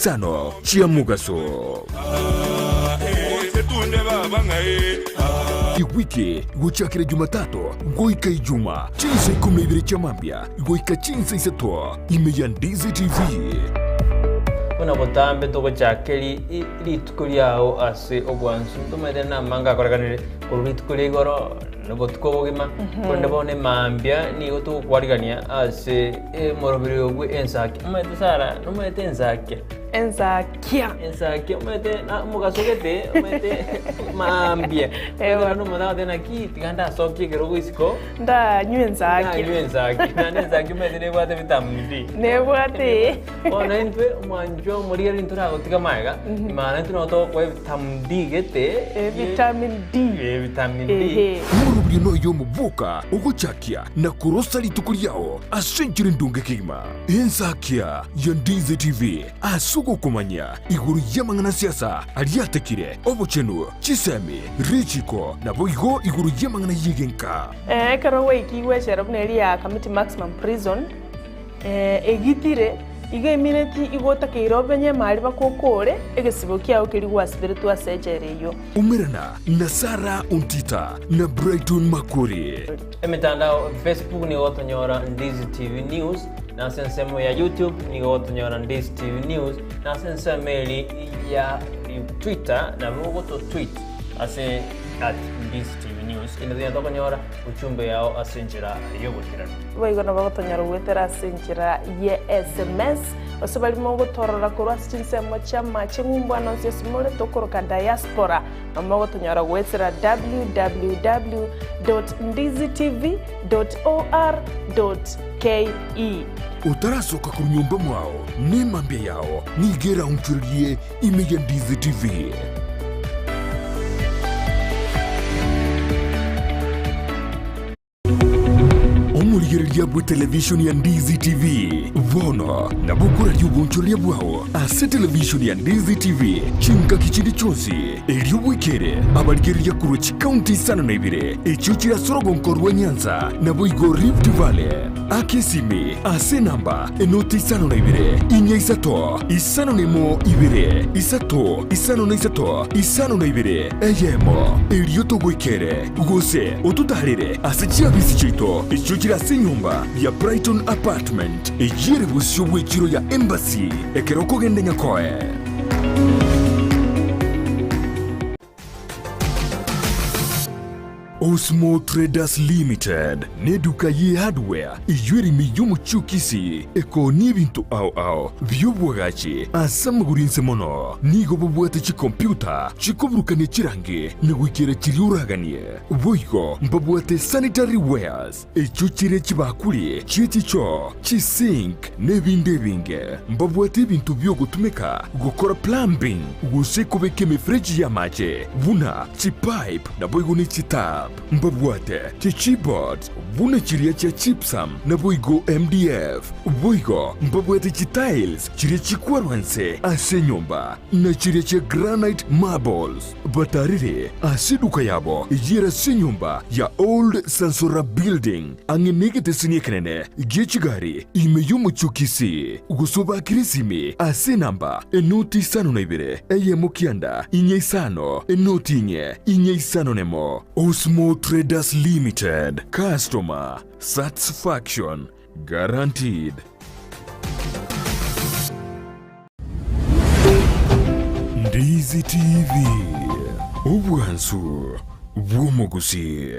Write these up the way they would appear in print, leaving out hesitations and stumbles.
Isano chia mogaso. Ewiki gochakera Jumatatu goika Ijuma, chinsa ikomi na ibere chia mambia goika chinsa isato, ime ya Ndizi TV. Buna botambe togochaka rituko riao ase obwansu, ntomaete namange akorekanire korwa rituko ria igoro na obotuko obogima, korende bono emambia nigo togokwarigania ase emoroberi bwe ensaki. Omanyete Sarah, nomanyete ensakia? Ensakia. Ensakia omanyete na omogaso gete, omanyete mambia. Ewa. Omanyete omonto agoteba naki tiga ndasokie ekerogo isiko, Ndanywe ensakia. ndanywe ensakia. Naende ensakia omanyete nebwate vitamin D. Nebwate. Bono intwe omwanchwa omorigereria ntoragotiga magega, maana intwe nabo togokoa evitamin D gete. Vitamin D. Eh, vitamin D. Ehe. Omorobio noyo omoboka ogochakia na korosa rituko riao ase enchera endonge kegima. Ensakia ya Ndizi TV ase ogokomanya igoro y'amang'ana siasa aria atekire, obochenu, chisemi, richiko, naboigo igoro y'amang'ana y'egenka. Ekero gwaikigwe echela buna eria ya Kamiti Maximum Prison, egitire, igo emineti igo otakeire obenye emari bakokore egesibo kiao keria gwasiberetwe ase echela eyio. Umerana na Sarah Ontita na Brighton Makori. Emetandao Facebook nigo gotonyora Ndizi TV News, na ase ensemo ya YouTube nigo gotonyora Ndizi TV News, na ase ensemo eri ya Twitter nabo ogoto tweet ase at Ndizi TV News. Kende tonya tokonyora ujumbe yao ase enchera y'oboikeranu. Boigo nabo gotonyora goetera ase enchera ye sms, gose baria mogotorora korwa ase chinsemo chi'amache ng'umbu ande onsi ase more tokoroka diaspora, nabo mogotonyora goetera www dot ndizitv dot or dot ke. Otarasoka korwa nyomba mwao, nemambia yao nigo eraonchorerie ime ya Ndizi TV. Omorigereria bw'etelevishoni ya Ndizi TV bono nabo okoraria obonchoreria bwao ase televishoni ya Ndizi TV chingaki chinde chionsi, erio bwekere abarigereria korwa chikaunti isano na ibere echio chire ase orogonko rwa Nyanza naboigo Rift Valley. Aka esimi ase enamba enoti isano na ibere, inya isato, isano na emo ibere, isato, isano na isato, isano na ibere, eyemo, erio togoikere. Gose ototaarere ase chiabisi chiaito echio chire ase enyomba ya Brighton Apartment, eyio ere bosio bw'echiro ya Embassy ekero okogenda Nyakoe. Osmo Traders Limited neduka ye hardware eyio ere ime y'omochie o Kisii ekoonia ebinto ao ao bi'obwagachi ase amagoro inse mono. Nigo bobwate chikompyuta chikoburukania chirangi na goikera chiria oraganie. Boigo mbabwate sanitary wares echio chire chibakuri chie chichoo, chisink na ebinde ebinge. Mbabwate ebinto biogotumeka gokora plumbing gose kobeka emefereji y'amache buna chipipe naboigo ne chitap. Mbabwate chichipboards buna chiria chia gypsum naboigo MDF. Boigo mbabwate chitiles chiria chikwarwa nse ase enyomba na chiria chia granite marbles. Batarire ase eduka yabo eyio ere ase enyomba ya Old Sansora Building ang'e negeteseni ekenene gie chigari ime y'omochie o Kisii. Gose obakire esimi ase enamba enoti isano na ibere eyemo kianda inye isano enoti inye inye isano nemo. Osmo Traders Limited, Customer Satisfaction Guaranteed. Ndizi TV, obwansu bw'omogusii.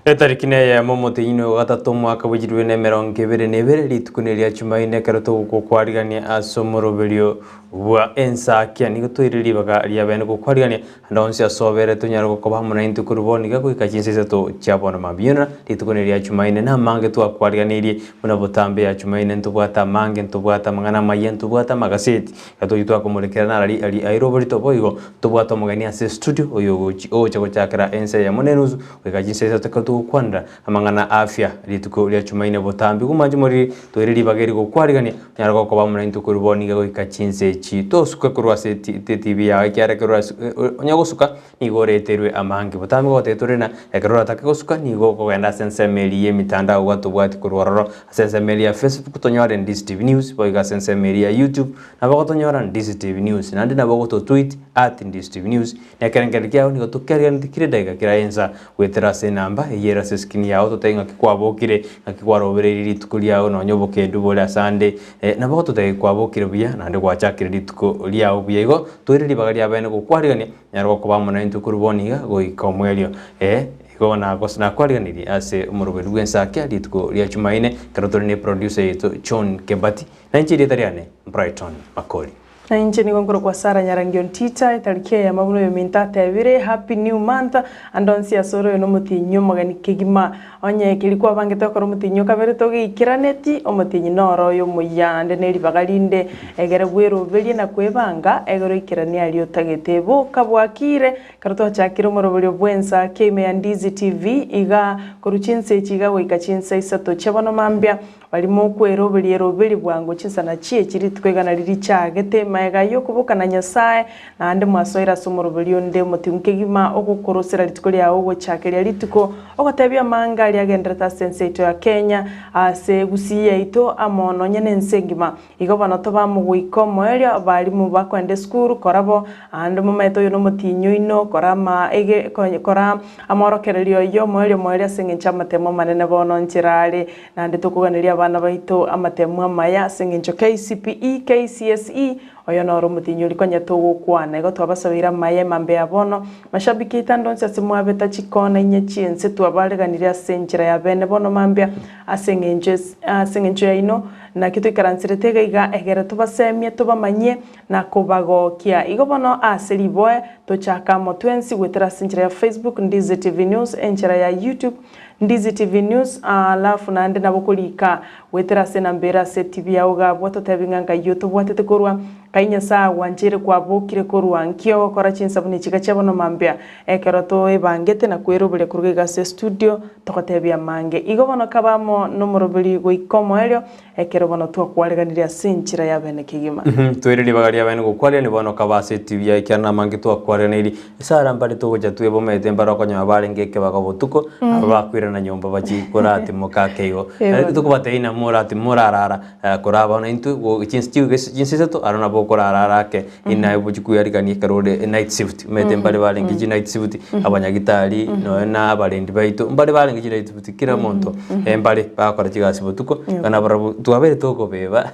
Etariki neyemo omotienyi o gatato omwaka bwe chilifu na emerongo ebere na ebere, rituko neria Chumaine ekero togokwarigania ase omoroberio bwa ensakia. Nigo toire ribaga ria bene gokwarigania ande onsi ase obere tonyare gokoba amo naintwe korwa bono iga goika chinsa isato chia bono mambia. Inwe rituko neria Chumaine namange twakwariganeirie buna botambe ya Chumaine ntobwate amange, ntobwate amang'ana amayia, ntobwate amagaseti. Iga tochia twakomorekera narari aria aire oborito boigo ntobwate omogeni ase estudio oyo ogochi ogocha gochakera ensa eyemo na enusu Goika chinsa isato ekero togokwanera amang'ana a afya rituko ria Chumaine botambe komanche moriri toire ribaga eri gokwarigania onyare gokoba amo naintwe korwa bono iga goika chinsa echi tosuke korwa ase etibi yao ekiagera ekero orase onye gosuka nigo oreterwe amange botambe goteba tore na ekero oratake gosuka nigo okogenda ase ensemo eria ya emitandao gwatobwati korwa ororo ase ensemo eria ya Facebook tonyore Ndizi TV News boigo ase ensemo eria ya YouTube nabo gotonyora Ndizi TV News naende nabo ogototweet at Ndizi TV News Na ekerengererio kiao nigo tokeariganeti kera edageka kera ensa, goetera ase enamba eyio ere ase eskrini yao totebe ng'aki kwabokire, ng'aki kwarobereirie rituko riao nonya obokendu bore ase ande, nabo gototebia kwabokire buya naende gwachakire rituko riao buya igo, toire ribaga ria bene gokwarigania, nyara gokoba amo naintwe korwa bono iga goika omoerio. Ee, igo nagos nakwariganirie ase omoroberi bw'ensakia rituko ria Chumaine, ekero tore ne producer yaito John Kebati, na inche erieta riane Brighton Makori. Na inche nigo nkorokwa Sarah Nyarangio Ntita, etariki eyemo buna oyominto atebire, Happy new month, ande onsi ase ore oyo nomotienyi omogeni kegima. Onye keri kwabangete gokora omotienyi okabere togeikeraneti, omotienyi noro oyo omoyia naende ne ribaga rinde egere bweroberie na kwebanga egere oikeranie aria otagete. Boka bwakire, ekero twachakire omoroberio bwensa kia ime ya Ndizi TV iga korwa chinsa echi iga goika chinsa isato chia bono mambia, Baria mokweroberia eroberi bwango chinsana chi'echi rituko igana riria richaagete, magega y'okoboka na Nyasae, naende mwasoire ase omoroberi onde omotigu kegima ogokorosera rituko riao ogochakeria rituko, ogotebia amanga aria agenderete ase ense yaito ya Kenya, ase Gusii yaito, amo nonya nense engima. Igo bono tobe amo goika omoerio, abalimu bakoenda esukuru, kora bo, aande momaete oyo nomotienyi oino, kora ama ege kora amorokererio oyio omoerio omoerio ase engencho y'amatemo amanene bono nchera are. Naende tokoganeria abana baito amatemu amaya ase engencho KCPE, KCSE, oyo noro omotienyi oria konya togokwana. Igo twabasabeire amaya emambia ya bono. Mashabiki aito ande onsi ase mwabeta chikona inye chi'ense twabareganirie ase enchera ya bene bono mambia ase engencho ase engencho yaino. Naki toikaranserete iga iga egere tobasemie tobamanyie na kobagokia. Igo bono ase riboe tochake amo twensi goetera ase enchera ya Facebook, Ndizi TV News, enchera ya YouTube, Ndizi TV News, alafu naende nabo korika goetera ase enamba ere ase etibi yao iga abwo totebi ng'a nkai otobwatete korwa, nkai Nyasae agwancheire kwabokire korwa, nki ogokora chinsabuni echi iga chia bono mambia ekero toebangete na kweroberia korwa iga ase estudio togotebia amange. Igo bono kaba amo nomoroberi goika omoerio Ekero bono twakwareganirie ase enchera y'abene kegima. Toire ribaga ri'abene gokwarerania bono kaba ase etibi yaye ekiagera namange twakwareraneirie. Esara mbare togocha twebomete mbare okonyora barenge ekebago botuko, aba bakoirana nyomba bachie koratimoka ake igo. Tokobatebia ng'a moratimoke morarara koraba naintwe chinsa isato aro nabo okorarara ake Inaye obochie kweyarigania ekero ore night shift, omanyete mbare barenge chi night shift, abanyagitari, nonya na abarendi baito, mbare barenge chi night shift kera omonto mbare bagokora chigasi botuko, igo nabarabwo twabeire tokobeba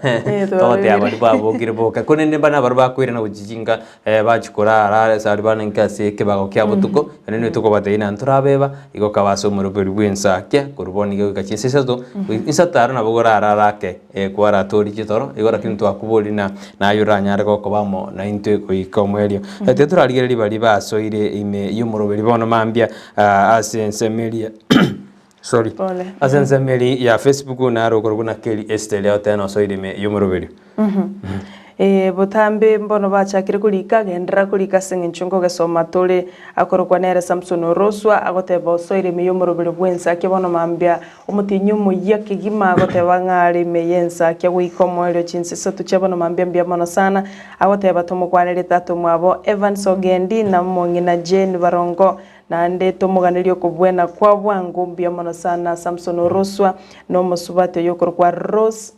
togoteba baria babokire boka, korende mbare nabarabwo bakoirana gochia chinka bachia korara ase aria barenge ase ekebago kia botuko, naende nigo tokobatebia ng'a ntorabeba, igo kaba ase omoroberi bwa ensakia korwa bono iga goika chinsa isato, isato aro nabo orarare ake. Kwaratooririe toro, igo lakini twakoboria na naye oranyare gokoba amo naintwe goika omoerio. Tiga torarigererie baria basoire ime y'omoroberi bono mambia ase ensemo eria sorry Pole. ase ensemo eria ya Facebook naro okorokwa na Kelly Esther eria oteba nosoire ime y'omoroberi. Ee, botambe mbono bachakire korika, genderera korika ase eng'encho nkogesoma tore. Akorokwa nere Samson Oroswa, agoteba osoire ime y'omoroberi bw'ensakia bono mambia Omotienyi omoyia kegima agoteba ng'a are ime y'ensakia goika omoerio chinsa isato chia bono mambia mbuya mono sana. Agoteba tomokwanerie tata omwabo Evans Ogendi na omong'ina Jane Barongo naende tomoganerie okobwena kwa bwango mbuya mono sana Samson Oroswa na omosubati oyo okorokwa Rose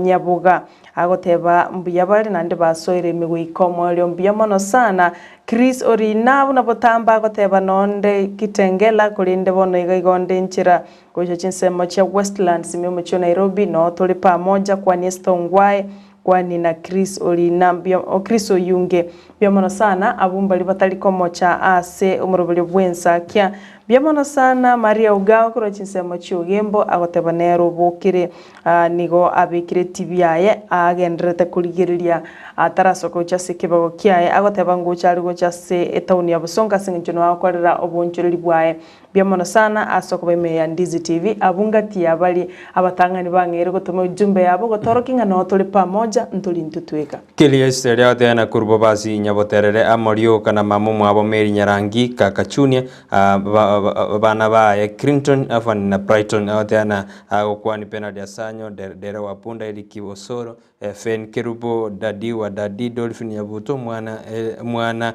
Nyaboga. Agoteba mbuya bare naende basoire ime goika omoerio mbuya mono sana. Chris Orina buna botambe agoteba nonde Kitengela korende bono iga igo onde nchera gocha chinsemo chia Westlands ime omochie o Nairobi noo tore pamoja kwani Esther Ongwae kwani na Chris Orina mbuya Chris Oyunge mbuya mono sana abwo mbari batari komocha ase omoroberio bwensakia. Mbuya mono sana Maria Ugao korwa chinsemo chi'Ogembo agoteba nere obokire nigo abekire etibi yaye agendererete korigereria atarasoka gochia ase ekebago kiaye agoteba ngocha are gocha ase etaoni ya Bosongo ase eng'encho noo agokorera oboonchoreri bwaye. Mbuya mono sana ase okoba ime ya Ndizi TV abwo ngati ya baria abatang'ani bang'eire gotoma ujumbe yabo gotorokia ng'a noo tore pamoja ntori intwe tweka. Kelies eria oteba na korwa Bobasi Nyaboterere amo rioka na mama omwabo Mary Nyarangi kaka Junior abana baye Clinton, Afan na Brighton agoteba na agokwani Bernard Asanyo, Dere wa Punda, Eric Osoro, Fen Kerubo, Daddy wa Daddy, Dolphin Nyabuto, omwana omwana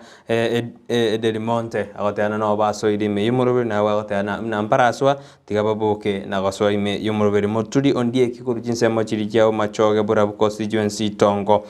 Edelimonte agoteba na nabo basoire ime y'omoroberi nabo agoteba na mbaraswa tiga baboke na gosoa ime y'omoroberi moturi ondieki korwa chinsemo chiria chia omachoge borabu constituency itongo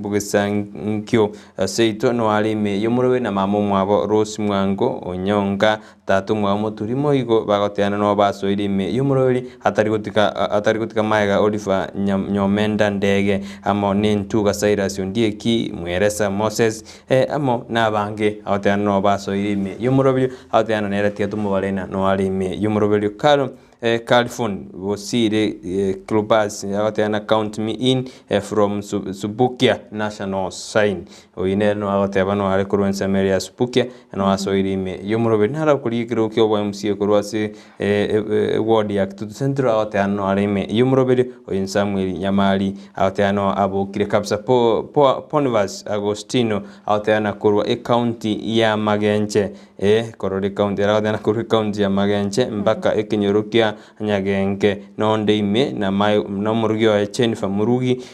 bogisankio seito noare ime y'omoroberi na mama omwabo Rose Mwango Onyonka Tata omwabo moturi moigo bagoteana nabo basoire ime y'omoroberi atari gotiga atari gotiga magega Oliver Nyomenda Ndege amo n'Entuga Cyrus Ondieki Mweresa Moses amo nabange agoteana nabo basoire ime y'omoroberi agoteana nere tiga tomobare ng'a noare ime y'omoroberi Carl Calfon Bosire Cleopas agoteana count me in from Subukia National Sign Oyio nere noyo agoteba noyo are korwa ensemo eria ya Subukia, noyo asoire ime y'omoroberi. Naro okorigia ekerogo kia obo MCA korwa ase eward ya Kitutu Central agoteba noyo are ime y'omoroberi. Oyo ni Samuel Nyamari agoteba noyo abokire kabisa. Ponivas Agostino agoteba na korwa ecounty ya Magenche, korora ecounty ere agoteba na korwa ecounty ya Magenche mpaka ekenyoro kia Nyagenke nonde ime na nomorugi oye Jennifer Murugi,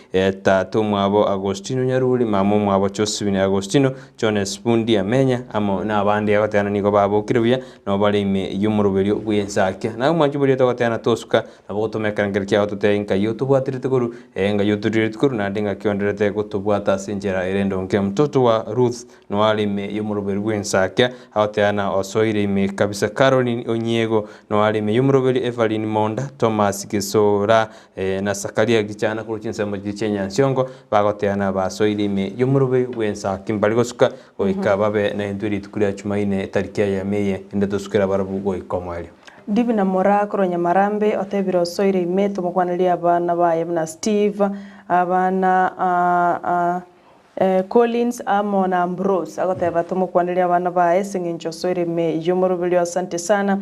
tata omwabo Agostino Nyaruri, mama omwabo Josephine Agostino, Jones Bundi Amenya, amo nabande agoteana nigo babokire buya, nabo bare ime y'omoroberio bw'ensakia. Naye omwanchi boria togoteana tosuka, nabo gotoma ekerengerio kiao totebe nkai otobwaterete korwa, ee nkai otorireti korwa, naende ngaki oendererete gotobwata ase enchera ere endonge. Mtoto wa Ruth Noare ime y'omoroberi bw'ensakia, agoteana osoire ime kabisa Caroline Onyiego, noare ime y'omoroberi Evaline Monda, Thomas Gesora na Sakaria Gichana korwa chinsemo chiria chia Nyansiongo, bagoteana basoire ime y'omoroberi bw'ensakia mbare gosuka goika babe naintwe rituko ria Chumaine etariki eyemo eye, inde tosukere barabwo goika omoerio. Divina Moraa korwa Nyamarambe otebire osoire ime tomokwanerie abana baye buna Steve, abana Collins amo na Ambrose agoteba tomokwanerie abana baye ase eng'encho osoire ime y'omoroberio asante sana.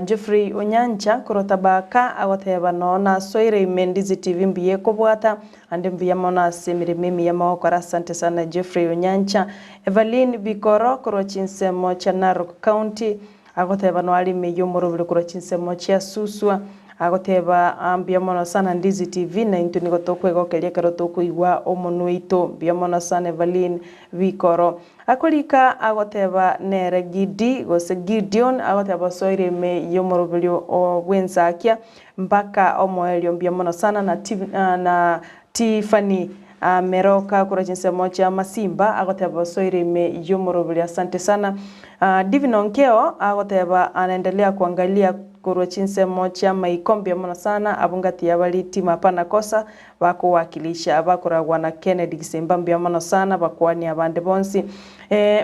Geoffrey Onyancha korwa Tabaka agoteba noo nasoire ime Ndizi TV mbuya ekobwata ande mbuya mono ase emeremo emiya mogokora asante sana Geoffrey Onyancha. Evaline Bikoro korwa chinsemo chia Narok County Agoteba noare ime y'omorobiri korwa chinsemo chia Suswa. Agoteba, Mbuya mono sana Ndizi TV, na intwe nigo tokwegokeria ekero tokoigwa omonwa oito. Mbuya mono sana Evaline Bikoro. Akorika agoteba nere Gidi gose Gideon agoteba osoire ime y'omorobiri bw'ensakia mpaka omoerio. Mbuya mono sana na na Tiffany Meroka korwa chinsemo chia Masimba agoteba osoire ime y'omorobiri asante sana. Divine Onkeo agoteba anaendelea kuangalia korwa chinsemo chia Maiko mbuya mono sana abwo ngati ya bari team hapana kosa bakowakilisha bakoragwa na Kennedy Gisimba mbuya mono sana bakwani abande bonsi.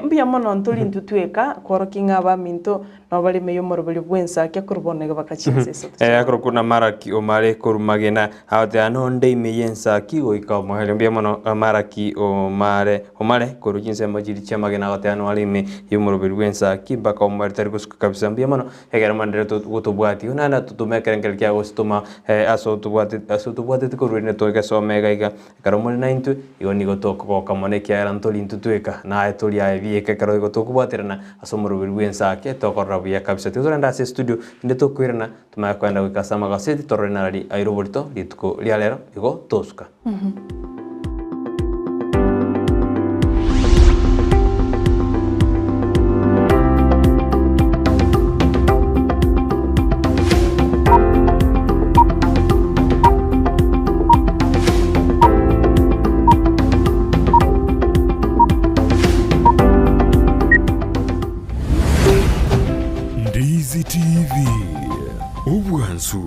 Mbuya mono ntori intwe tweka kworokia ng'a abaminto Nabo bare ime y'omoroberi bw'ensakia korwa bono iga bakachia inse isato Ee, chiabo. akorokwa na Maraki omare korwa magena, agoteeba nonde ime y'ensaki goika omoerio. Mbuya mono Maraki omare omare korwa chinsemo chiria chi'amagena agoteeba noare ime y'omoroberi bw'ensaki mpaka omoerio tari gosuka kabisa. Mbuya mono ekero mwanderete gotobwatia. Igo naende totome ekerengererio kiago gose toma ase otobwate ase otobwateti korwa erinde togesome iga iga. Ekero more naintwe, igo nigo tokogoka mono ekiagera ntori intwe tweka, na aye tori aye bieka ekero igo tokobwaterana ase omoroberi bw'ensake, tokorora buya kabisa. Tiga torende ase estudio inde tokoirana, tomanye koenda goika ase amagaseti torore narari aire oborito rituko ria rero, igo tosuka. Ndizi TV, obwansu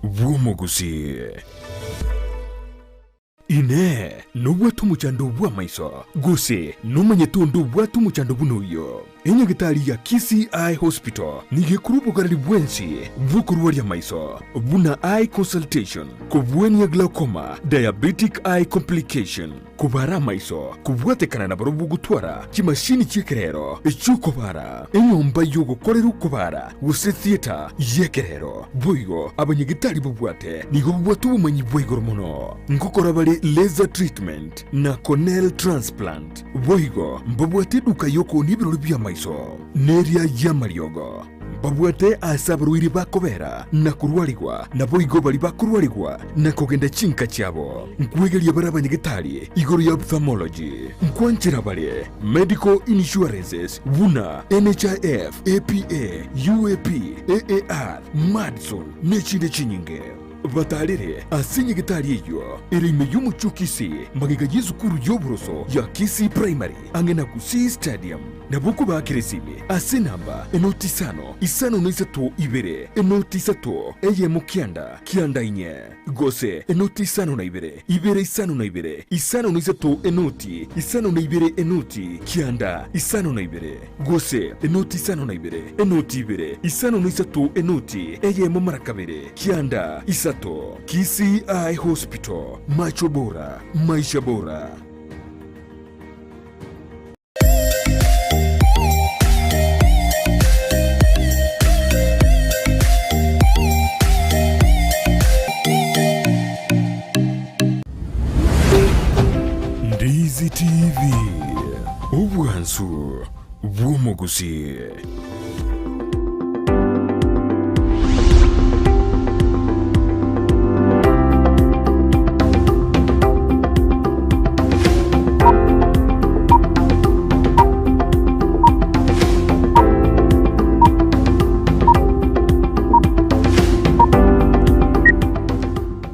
bw'omogusii. Inee! Nobwate omochando bw'amaiso, gose nomanyete onde obwate omochando buna oyio? Enyagitari ya Kisii Eye Hospital nigo ekorwa obogareri bwensi bw'okorwaria amaiso buna eye consultation, kobwania glaucoma, diabetic eye complication, kobara amaiso, kobwatekana na barobwo gotwara chimashini chi'ekerero echi'okobara, enyomba y'ogokorera okobara gose theatre y'ekerero. Boigo abanyagitari babwate nigo babwate obomanyi bwa igoro mono ngokora bare laser treatment na corneal transplant. Boigo mbabwate eduka y'okoonia ebirori bi'amaiso, na eria y'amariogo. Mbabwate aase abarwaire bakobera na korwarigwa, naboigo baria bakorwarigwa na kogenda chinka chiabo. Nkwegeria bare abanyagetari igoro ya ophthalmology. Nkwanchera bare medical insurances buna NHIF, APA, UAP, AAR, Madison, nechinde chinyinge. Batarere ase nyagetari eyio ere ime y'omochie o Kisii, magega y'esukuru y'oboroso ya Kisii Primary, ang'e na Gusii Stadium. Nabo okobaakera esimi ase enamba enoti isano, isano na isato ibere, enoti isato, eyemo kianda, kianda inye, gose enoti isano na ibere, ibere isano na ibere, isano na isato enoti, isano na ibere enoti, kianda, isano na ibere. Gose enoti isano na ibere, enoti ibere, isano na isato enoti eyemo mara kabere, kianda isato. Kisii Eye Hospital, macho bora, maisha bora. Ndizi TV, obwansu bw'omogusi.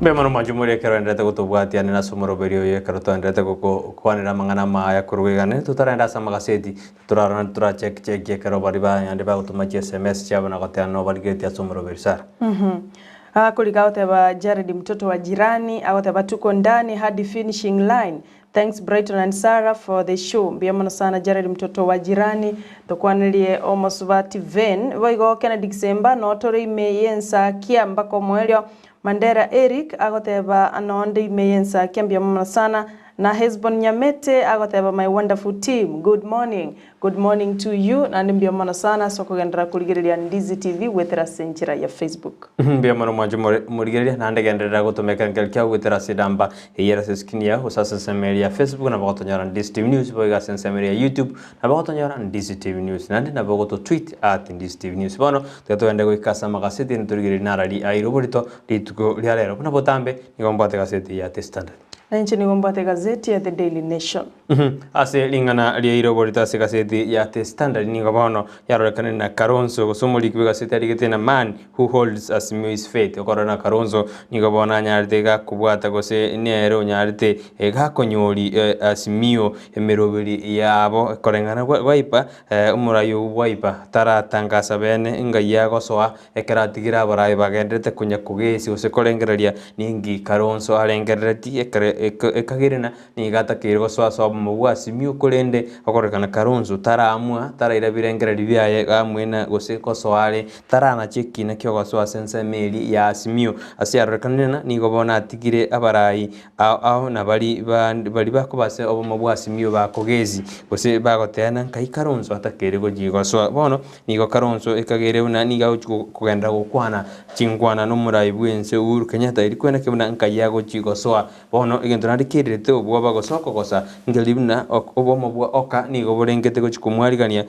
Mbuya mono mwanche more ekero oenderete gotobwatia nere ase omoroberi oyo ekero toenderete gokwanera amang'ana amaya korwa igane totarenda ase amagaseti torarora naende tora check check ekero baria bayande bagotoma chi sms chiabo na goteba nobarigetie ase omoroberi Sarah. Akorika agoteba Jared mtoto wa jirani agoteba tuko ndani hadi finishing line Thanks Brighton and Sarah for the show mbuya mono sana Jared mtoto wa jirani tokwanerie omosubati Ven boigo Kennedy Gisemba noo tore ime y'ensakia mpaka omoerio Mandera Eric agoteba nonde ime y'ensakia mbuya mono sana na Hesbon Nyamete agoteba my wonderful team good morning good morning to you naende mbuya mono sana ase okogenderera korigereria Ndizi TV goetera ase enchera ya Facebook. Mbuya mono mwanche more morigereria naende genderera gotoma ekerengererio kiao goetera ase enamba eyio ere ase escreen yao gose ase ensemo eria ya Facebook nabo ogotonyora Ndizi TV News boigo ase ensemo eria ya YouTube nabo ogotonyora Ndizi TV News naende nabo ogoto tweet at Ndizi TV News. Bono tiga togende goika ase amagaseti ere torigererie narari aire oborito rituko ria rero. Buna botambe nigo mbwate egaseti ya The Standard. Na inche nigo mbwate egazeti ya The Daily Nation. Ase ring'ana riaire oborito ase egaseti ya The Standard nigo bono yarorekanire na Kalonzo gose omoriki bw'egaseti arigete na Man who holds Azimio's fate. Okorora na Kalonzo nigo bono anyarete gakobwata gose nere onyarete gakonyori Azimio emeroberi yabo koreng'ana Wiper omorai oyio Wiper taratangasa bene ng'ai agosoa Ekero atigire abarai bagendererete konya kogesia gose korengereria ninki Kalonzo arengereretie ekero ekagere na nigo atakeire gosoa ase obomo bwa Azimio korende okorekana Kalonzo taraamua taraira birengererio biaye amwe na gose gosoa are taranache ekina kiogosoa ase ensemo eria ya Azimio. Ase arorekanire ng'a nigo bono atigire abarai ao ao na baria baria bakoba ase obomo bwa Azimio bakogesi gose bagoteana nkai Kalonzo atakeire gochia gosoa. Bono Nigo Kalonzo ekageire buna nigo agochia kogenderera gokwana chinkwana nomorai bw'ense Uhuru Kenyatta erio kweneke buna nkai agochia gosoa. Bono egento naende kererete obwoba gose okogosa nkeri buna obomo bwa Oka nigo borengete gochia komwarigania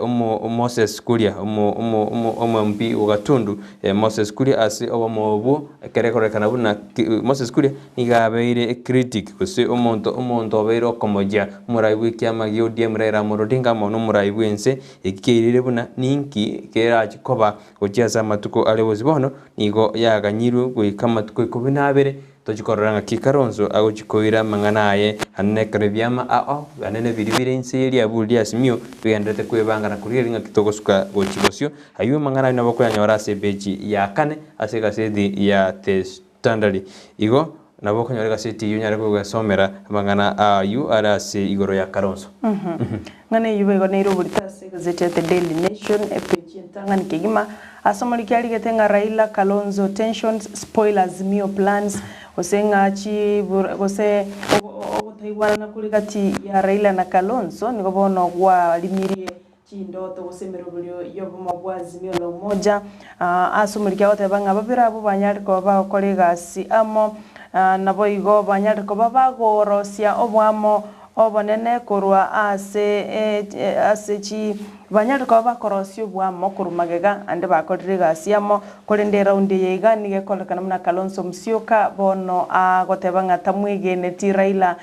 omo Moses Kuria omo omo omo omo MP o Gatundu Moses Kuria ase obomo obwo ekero ekororekana buna Moses Kuria nigo abeire ecritic gose omonto omonto obeire okomochia omorai bw'ekiama gia ODM Raila Amolo Odinga amo nomorai bw'ense Eki keirire buna ninki kerachie koba gochia ase amatuko are bosio bono, nigo yaganyirwe goika amatuko ikomi na abere, tochie korora ng'aki Kalonzo agochia koira amang'ana aye ane nekero ebiama ao anene biria bire inse ye riaburi ria Azimio bigendererete kwebanga na korigereria ng'aki togosuka gochia bosio. Ayio amang'ana ayio nabo okoyanyora ase epeji ya kane ase egaseti ya The Standard. Igo. Nabo okonyora egaseti eyio onyare kogesomera amang'ana ayio are ase igoro ya Kalonzo. Ng'ana eyio boigo neire oborito ase egazeti ya The Daily Nation, epeji entang'ani kegima, ase omoriki arigete ng'a Raila Kalonzo tensions spoil Azimio plans, gose ng'a chibura gose ogotaigwanana kore gati ya Raila na Kalonzo nigo bono gwarimirie chindoto gose emeroberio y'obomo bwa Azimio la Umoja, ase omoriki agoteba ng'a babere abwo banyare koba bagokora egasi amo, naboigo banyare koba bagorosia oboamo obonene korwa ase ase chi banyare koba bakorosia oboamo korwa magega ande bakorire egasi amo, korende eraundi eye iga nigo ekorekana buna Kalonzo Musyoka bono agoteba ng'a tamwegeneti Raila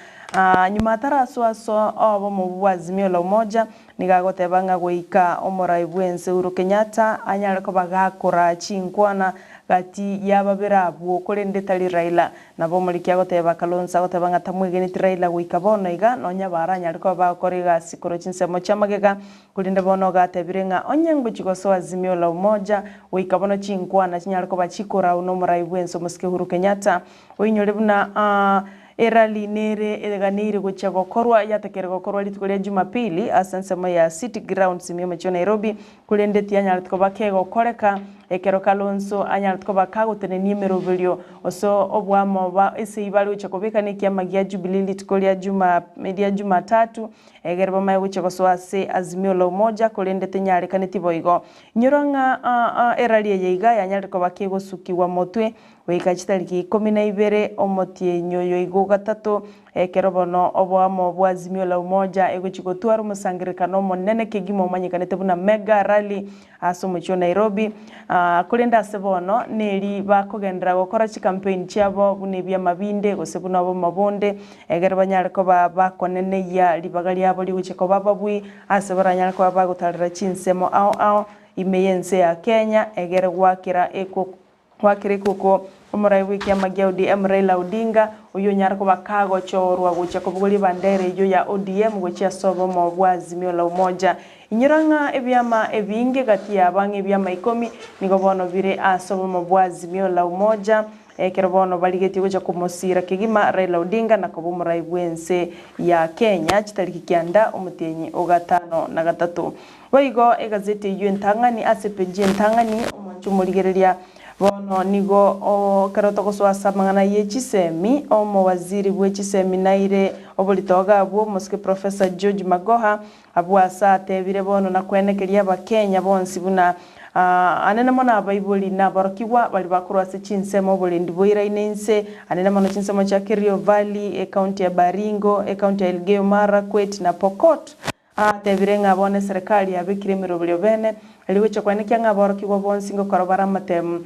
nyuma atarasoa ase obomo bwa Azimio la Umoja. Nigo agoteba ng'a goika omorai bw'ense Uhuru Kenyatta anyare koba gakoraa chinkwana gati y'ababere abwo korende tari Raila. Nabo omoriki agoteba Kalonzo agoteba ng'a tamwegeneti Raila goika bono iga nonya baranyare koba bagokora egasi korwa chinsemo chi'amagega korende bono gatebire ng'a onye ngochi gosoa Azimio la Umoja goika bono chinkwana chinyare koba chikorau nomorai bw'ense omosike Uhuru Kenyatta oinyore buna Erali nere eganeire gochia gokorwa yatakere gokorwa rituko ria Jumapili ase ensemo ya City Grounds ime y'omochie o Nairobi, korende tiyanyarete koba kegokoreka ekero Kalonzo anyarete koba kagotenenia emeroberio ase oboamo ba ase bare gochia kobeka nekiama gia Jubilee rituko ria Juma ria Jumatatu egere bamanye gochia gosoa ase Azimio la Umoja korende tenyarekaneti boigo. Inyora ng'a erali eye iga yanyarire koba kegosukigwa motwe Goika chitariki ikomi na ibere omotienyi oyo igo gatato, ekero bono oboamo bwa Azimio la Umoja egochia gotwara omosangererekano omonene kegima omanyekanete buna Mega Rally ase omochie o Nairobi. Korende ase bono neri bakogenderera gokora chicampaign chiabo buna ebiama binde gose buna obomo bonde egere banyare koba bakoneneyia ribaga riabo rigochia koba ababui ase baranyare koba bagotarera chinsemo ao ao ime y'ense ya Kenya egere goakera eko Gwakera ekuku, omorai bw'ekiama gia ODM Raila Odinga, oyio onyare koba kagochorwa gochia kobogoria ebandera eyio ya ODM gochia ase obomo bwa Azimio la Umoja. Inyora ng'a ebiama ebinge gati yabo ang'e ebiama ikomi nigo bono bire ase obomo bwa Azimio la Umoja ekero bono barigetie gochia komosira kegima Raila Odinga na koba omorai bw'ense ya Kenya chitariki kianda omotienyi o gatano na gatato. Boigo egazeti eyio entang'ani ase epeji entang'ani, omwanche omorigereria bono nigo ekero togosoa ase amang'ana ye chisemi, omowaziri bwe chisemi naire oboritogo abwo omosike Professor George Magoha abwo ase atebire bono na kwenekeria abakenya bonsi buna anene mono abaibori na aborokigwa baria bakorwa ase chinsemo oborendi boiraine inse anene mono chinsemo chia Kerio Valley, ecounty ya Baringo, ecounty ya Elgeyo Marakwet na Pokot. Atebire ng'a bono eserekari yabekire emeroberio bene, erio gochia koenekia ng'a aborokigwa bonsi ngokora bare amatemu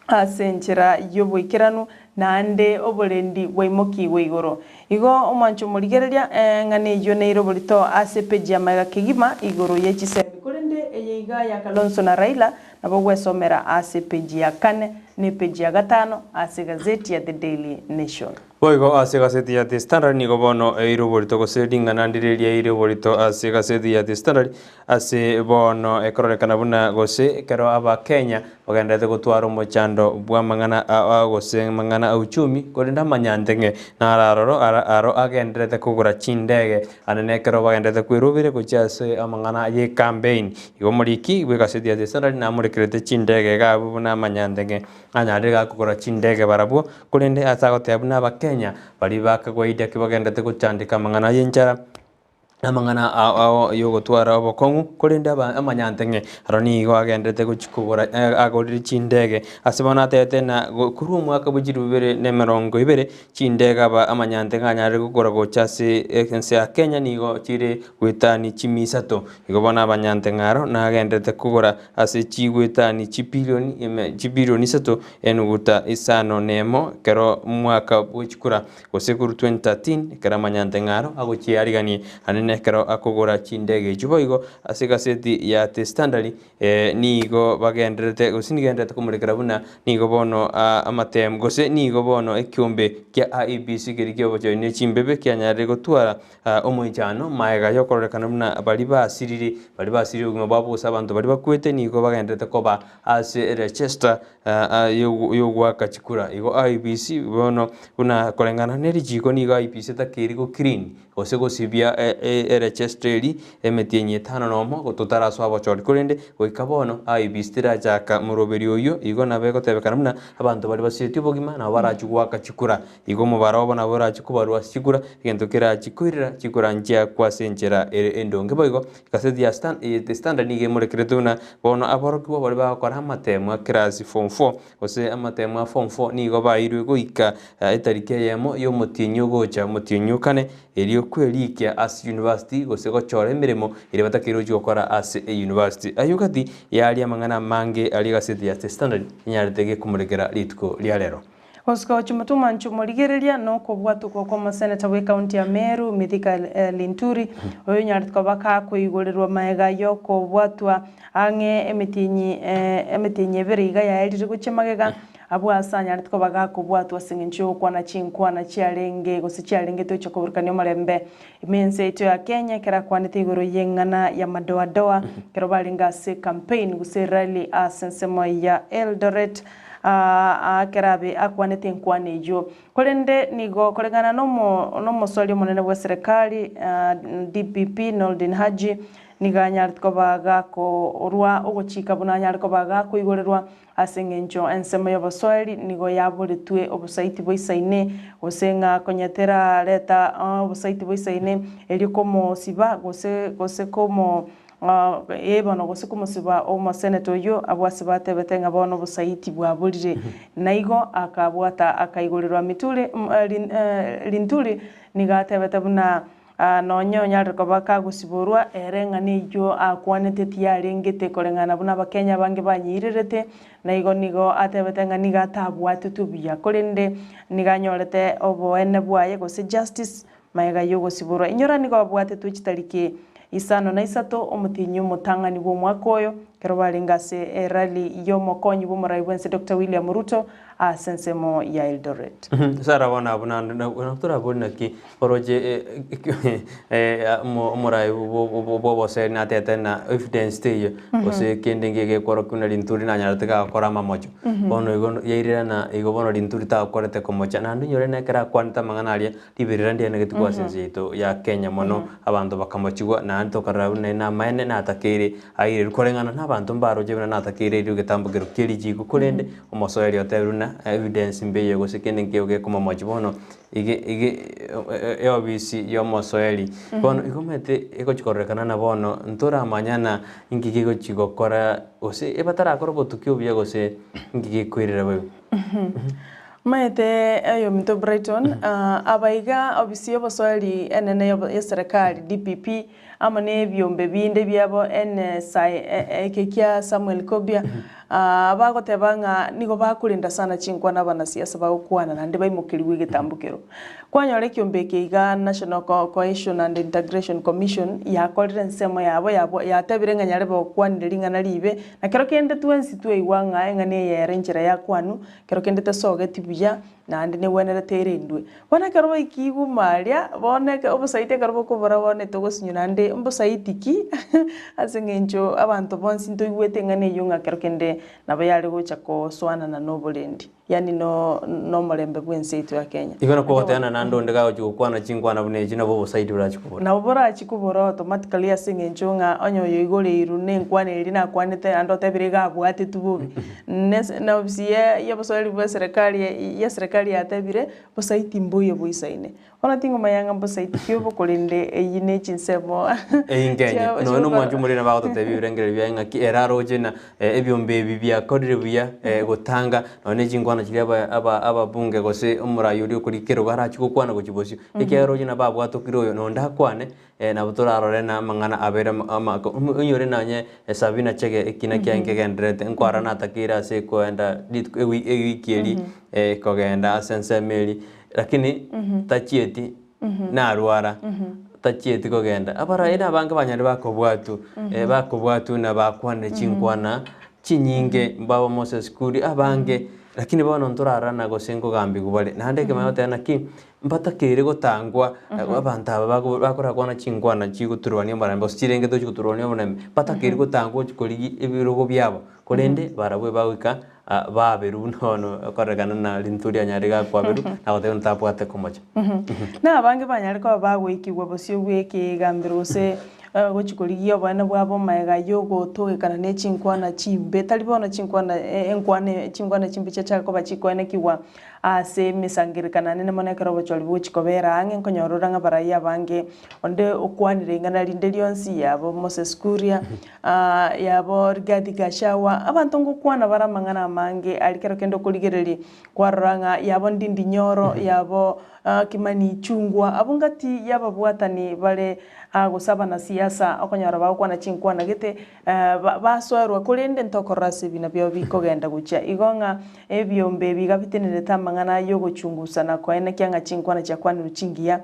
ase enchera y'oboikeranu, naende oborendi bwaimokigwe igoro. Igo omwancho omorigereria, eng'ana eyio neire oborito ase epeji ya magega kegima igoro ye chisemi, korende eye iga ya Kalonzo na Raila nabo ogwesomera ase epeji ya kane na epeji ya gatano ase egazeti ya The Daily Nation. Boigo ase egaseti ya The Standard nigo bono eire oborito gose ring'ana ndire riaire oborito ase egaseti ya The Standard ase bono ekororekana buna gose ekero Abakenya bagendererete gotwara omochando bw'amang'ana ao gose amang'ana a uchumi korende amanyanteng'e naro aroro aro agendererete kogora chindege ande nekero bagendererete kwerobera gochia ase amang'ana y'ecampaign. Igo omoriki bw'egaseti ya The Standard namorekerete chindege iga abwo buna amanyanteng'e anyarire gakogora chindege barabwo Korende ase agoteba buna Abakenya baria bakagwaida ki bagenderete gochandeka amang'ana y'enchara, amang'ana ao ao yogotwara obokong'u, korende aba amanyante ng'e aro nigo agenderete gochia kogora agorire chindege. Ase bono atebete ng'a korwa omwaka bwe chilifu bibere na emerongo ebere, chindege aba amanyante ng'a anyarire kogora gocha ase ense ya Kenya nigo chire goetania chimia isato. Igo bono abanyante ng'a aro nagenderete kogora ase chigoetania chibilioni ime chibilioni isato enuguta isano nemo ekero omwaka bwe chikura gose korwa 2013 ekero amanyante ng'a aro agochiariganie. Ande. Emenene ekero akogora chindege echio. Boigo ase egaseti ya The Standard nigo bagendererete gose nigendererete komorekera buna nigo bono amatemu gose nigo bono ekiombe kia IEBC keria kiobochori ne chimbebe kianyarire gotwara omoichano magega yokororekana buna baria basirire baria basirire obogima bwabo gose abanto baria bakwete nigo bagendererete koba ase register yogoaka chikura. Igo IEBC bono buna koreng'ana ne richiko nigo IEBC etakeire go clean gose gosibia eregister eria emetienyi etano nomo totarasoa obochori. Korende goika bono IEBC terachaka moroberio oyio, igo nabo egotebekana buna abanto baria basiretie obogima nabo barachie goaka chikura. Igo omobaro obo nabo orachie kobarwa ase chikura, egento kerachie koirera chikura nchiakwa ase enchera ere endonge. Boigo Egaseti ya The Standard nigo emorekerete buna bono aborokigwa baria bagokora amatemo a class form four gose amatemo a form four nigo bairwe goika etariki eyemo y'omotienyi ogocha omotienyi o kane erio kwerikia ase university gose gochora emeremo eria batakeire gochia gokora ase euniversity. Ayio gati yaria amang'ana amange aria egaseti ya The Standard enyarete gekomorekera rituko ria rero. Gosika gochia motwe omwancho omorigereria na okobwatokwa kw'omoseneta bw'ekaunti ya Meru, Mithika Linturi, oyonyarete koba gakoigorerwa magega y'okobwatwa ang'e emetienyi emetienyi ebere iga yaerire gochia magega, abwo ase anyarete koba gakobwatwa ase eng'encho y'ogokwana chinkwana chiarenge gose chiarengete gochia koburukania omorembe ime ense yaito ya Kenya ekero akwanete igoro y'eng'ana ya madoadoa ekero barenge ase ecampaign gose erally ase ensemo ya Eldoret. Aa kerabe akwanete enkwana eyio. Korende nigo koreng'ana nomoswali omonene bw'eserekari, DPP Noordin Haji, nigo anyarete koba gakorwa ogochika buna anyare koba gakoigorerwa ase eng'encho ensemo y'oboswahili nigo yaboretwe obosaiti boisaine gose ng'a konya terareta obosaiti boisaine erio komosiba gose gose komo Ee bono, gose komosiba omoseneta oyio, abwo ase batebete ng'a bono obosaiti bwaborire. Na igo akabwata akaigorerwa Mituri, Linturi nigo atebete buna nonya onyarire koba kagosiborwa, ere ng'a neyio akwanete tiyarengete koreng'ana buna Abakenya abange banyeirerete, na igo nigo atebete ng'a nigo atabwatetwe buya, korende nigo anyorete oboene bwaye gose justice Magega y'ogosiborwa inyora nigo babwatetwe chitariki isano na isato omotienyi omotang'ani bw'omwaka oyo, ekero barenge ase erally y'omokonyi bw'omorai bw'ense Doctor William Ruto ase ensemo ya Eldoret. Sara bono abwo naende nabo torabori naki oroche omorai bw'oboseri natete na evidence teiyo gose kende ngegekorwa buna rinturi nanyarete gakora amamocho. Bono igo yairirana igo bono rinturi takorete komocha naende onyore nekero akwanete amang'ana aria Riberera ndianegetigwe ase ense yaito ya Kenya mono, abanto bakamochigwa, naende tokarora buna namaene natakeire airerwe koreng'ana nabanto mbaroche buna natakeire airerwe egetambokero kie richiiko, korende omosoeri otebire buna evidence mbeiyo gose kende nkeiyo gekomomochia bono ige ige eofisi yomosoeri. Bono igo omanyete egochi kororekana na bono ntoramanyana inki kegochi gokora gose ebatarakora obotuki obuya gose inki gekoirera boigo. Omanyete oyominto Brighton, abaiga ofisi y'obosoeri enene y'eserekari, DPP, amo nebiombe binde biabo NSI eke kia Samuel Kobia, bagoteba ng'a nigo bakorenda sana chinkwana abanasiasa bagokwana naende baimokerigwe egetambokero. Kwanyora ekiombe eke iga National Cohesion and Integration Commission yakorire ensemo yabo yabo yatebire ng'a nyarebe okwanire ring'ana ribe, na kero kende twensi twaigwa ng'a eng'ana eye ere enchera yakwanu, Ekero kende tesogeti buya, naende negwenerete erendwe. Bono ekero baikigwe ime aria, bono eke obosaiti ekero bokobora bono etogosinywa naende mbosaiti ki, ase eng'encho abanto bonsi ntoigwete eng'ana eyio ng'a kero kende nabo yare gocha kosoanana na oborendi, yaani no na omorembe bw'ense yaito ya Kenya. Igo nakwo ogoteana naende onde gagochia gokwana chinkwana buna echi nabo obosaiti borachie kobora. Nabo borachie kobora automatically ase eng'encho ng'a onye oyo oigoreirwe na enkwana eria nakwanete naende otebire iga abwatetwe bobe. Nese na ofisi ye y'obosoeri bwa eserekari ya eserekari yatebire, bosaiti mboiyo boisaine. Bono tingomanya ng'a mbosaiti ki obo korende eyio ne chinsemo Eyio nkenye. chia Nonya na chiokora omwancho omoriri nabo agototebia ebirengererio biaye ng'aki ere aroche na ebiombe ebi biakorire buya gotanga nonya ne chinkwana chiria aba aba ababunge gose omorai oria okori kerogo arachie gokwana gochia bosio. Ekiagera roche nabo abwatokire oyo nonde akwane Nabo torarore na amang'ana abere onyore nonye Sabina Chege ekina kiaye nkegendererete, nkwara natakeire ase koenda rituko ewiki eri kogenda ase ensemo eri, lakini tachieti, narwara. tachieti kogenda. Abarai na abange banyare bakobwatwa, bakobwatwa na bakwanire chinkwana chinyinge, mbabo Moses Kuria, abange, lakini bono ntorarana gose nkogambigwa bare. Naende ekemanya goteba naki, mbatakeire gotangwa abanto aba bako bakorakwana chinkwana chigoturwania omorembe gose chirenge tochi goturwania omorembe, mbatakeire gotangwa gochi korigia ebirogo biabo, korende barabwo ebagoika baberwa buna bono okorekana na rinto rianyare gakwaberwa na goteba ng'a tabwate komocha. Na abange banyare koba bagoikigwa bosio bw'ekegambero gose gochia korigia oboene bwabo magega y'ogotogekana ne chinkwana chimbe, tari bono chinkwana enkwana chinkwana chimbe chiachaka koba chikoenekigwa ase emesangererekano anene mono ekero obochori bogochia kobera ang'e, nkonyora ore ng'a abarai abange onde okwanire ing'ana rinde rionsi yabo Moses Kuria, yabo Rigathi Gachagua, abanto ngokwana bare amang'ana amange aria kero kende okorigereria kwarora ng'a yabo Ndindi Nyoro, yabo Kimani Ichung'wa, abwo ngati y'ababwatani bare gose abanasiasa okonyora bagokwana chinkwana gete basoerwa korende ntokorora ase ebina biabo bikogenda gochia. Igo ng'a ebiombe ebi iga bitenerete amang'ana ay'ogochungusa na koenekia ng'a chinkwana chiakwanirwe chingiya.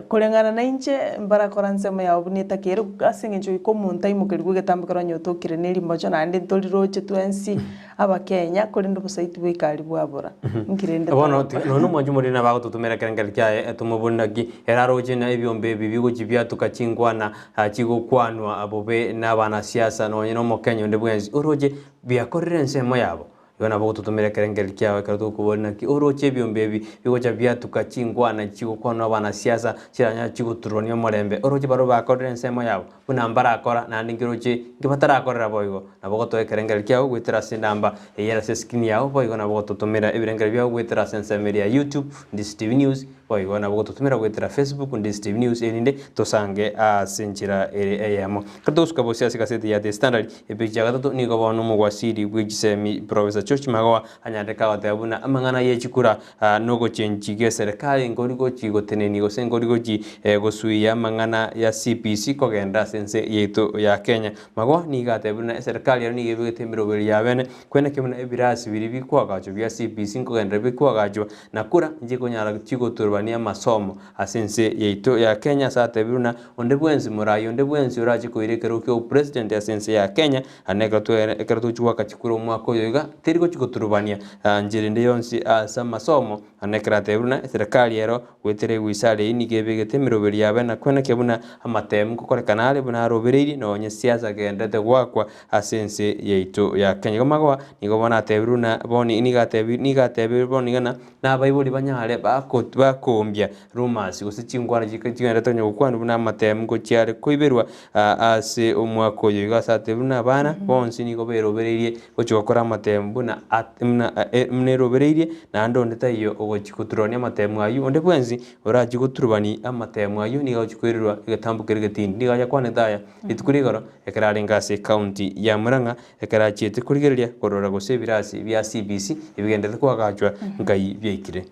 Koreng'ana nainche mbarakora ensemo yao buna etakeire ase eng'encho goika omonto aimokerigwe egetambo ekero onye otokire ne rimocho naende ntoriroche twensi Abakenya, korende obosaiti bwaika aria bwabora. Inki rende Bono togokora? nonya omwanchi omoriri nabo agototomera ekerengerio kiaye tomobori naki ere aroche na ebiombe ebi bigochia biatuka chinkwana chigokwanwa bobe na abanasiasa nonye na omokenya onde bwensi oroche biakorire ensemo yabo. Igo nabo ogototomera ekerengerio kiao ekero tokoboria naki oroche ebiombe ebi bigocha biatuka chinkwana chigokwanwa abanasiasa chiranyare chigoturwania omorembe oroche barobwo bakorire ensemo yabo buna mbarakora naende nkeroche inki batarakorera boigo. Nabo ogotoa ekerengerio kiao goetera ase enamba eye ere ase escreen yao boigo nabo ogototomera ebirengererio biao goetera ase ensemo eria ya YouTube Ndisi TV News boigo nabo ogototomera goetera Facebook Ndisi TV News erinde tosange ase enchera ere eyemo. Ekero togosuka bosio ase egaseti ya The Standard epeji ya gatato nigo bono omogwasiri bwe chisemi Professor George Magoha anyarete kagoteba buna amang'ana ye chikura nogochenchi geserikali nkori gochi gotenenia gose nkori gochi gosuia amang'ana ya CBC kogenda ase ense yaito ya Kenya. Magoha nigo atebire buna eserikali ero nigo ebegete emeroberi ya bene kwenekio buna ebirasi biria bikoagachwa bia CBC nkogenderera bikoagachwa na kura nchikonyara chigoturubania amasomo ase ense yaito ya Kenya ase atebire buna onde bwensi morayi onde bwensi orache koira ekerogo kia obopresident ase ense ya Kenya Naende ekero twere ekero togochia goaka chikura omwaka oyo iga, teri gochia goturubania nchera ende yonsi ase amasomo, naende ekero atebire buna eserekari ero goetera ewizara eyio nigo ebegete emeroberi yabe na kwenekia buna amatemu nkokorekana are buna arobereirie nonye siasa agenderete goakwa ase ense yaito ya Kenya. Igo magoa nigo bono atebire buna bono nigo atebi nigo atebire bono iga ng'a na abaibori banyare bako bakoombia rumours gose chinkwana chigenderete konya gokwanwa buna amatemu ngochia are koiberwa Ase omwaka oyo igo ase atebire buna abana bonsi nigo berobereirie gochia gokora amatemu buna buna buna erobereirie, naende onde taiyo ogochia goturubania amatemu ayio. Onde bwensi orachie goturubani amatemu ayio nigo agochia koirerwa egetambo keria getindi. Nigo ayakwanete aya rituko ria igoro ekero arenge ase ecounty ya Murang'a, ekero achiete korigereria korora gose ebirasi bia CBC ebigenderete koagachwa nkai biaikire.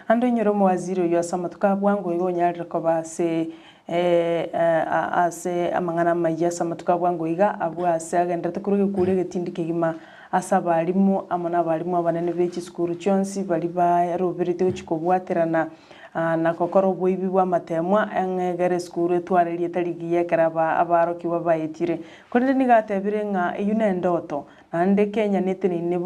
Ande onyore omowaziri oyio ase amatuko a bwango igo onyarire koba ase Ase amang'ana amayia ase amatuko a bwango iga, abwo aase agenderete korwa egekuro egetindi kegima ase abalimu amo nabalimu abanene be chisukuru chionsi baria baroberete gochia kobwaterana na gokora oboibi bw'amatemwa ang'e egere esukuru etware erieta rigiya ekero abarokigwa baetire. Korende nigo atebire ng'a eyio nendoto, Naende Kenya neteneine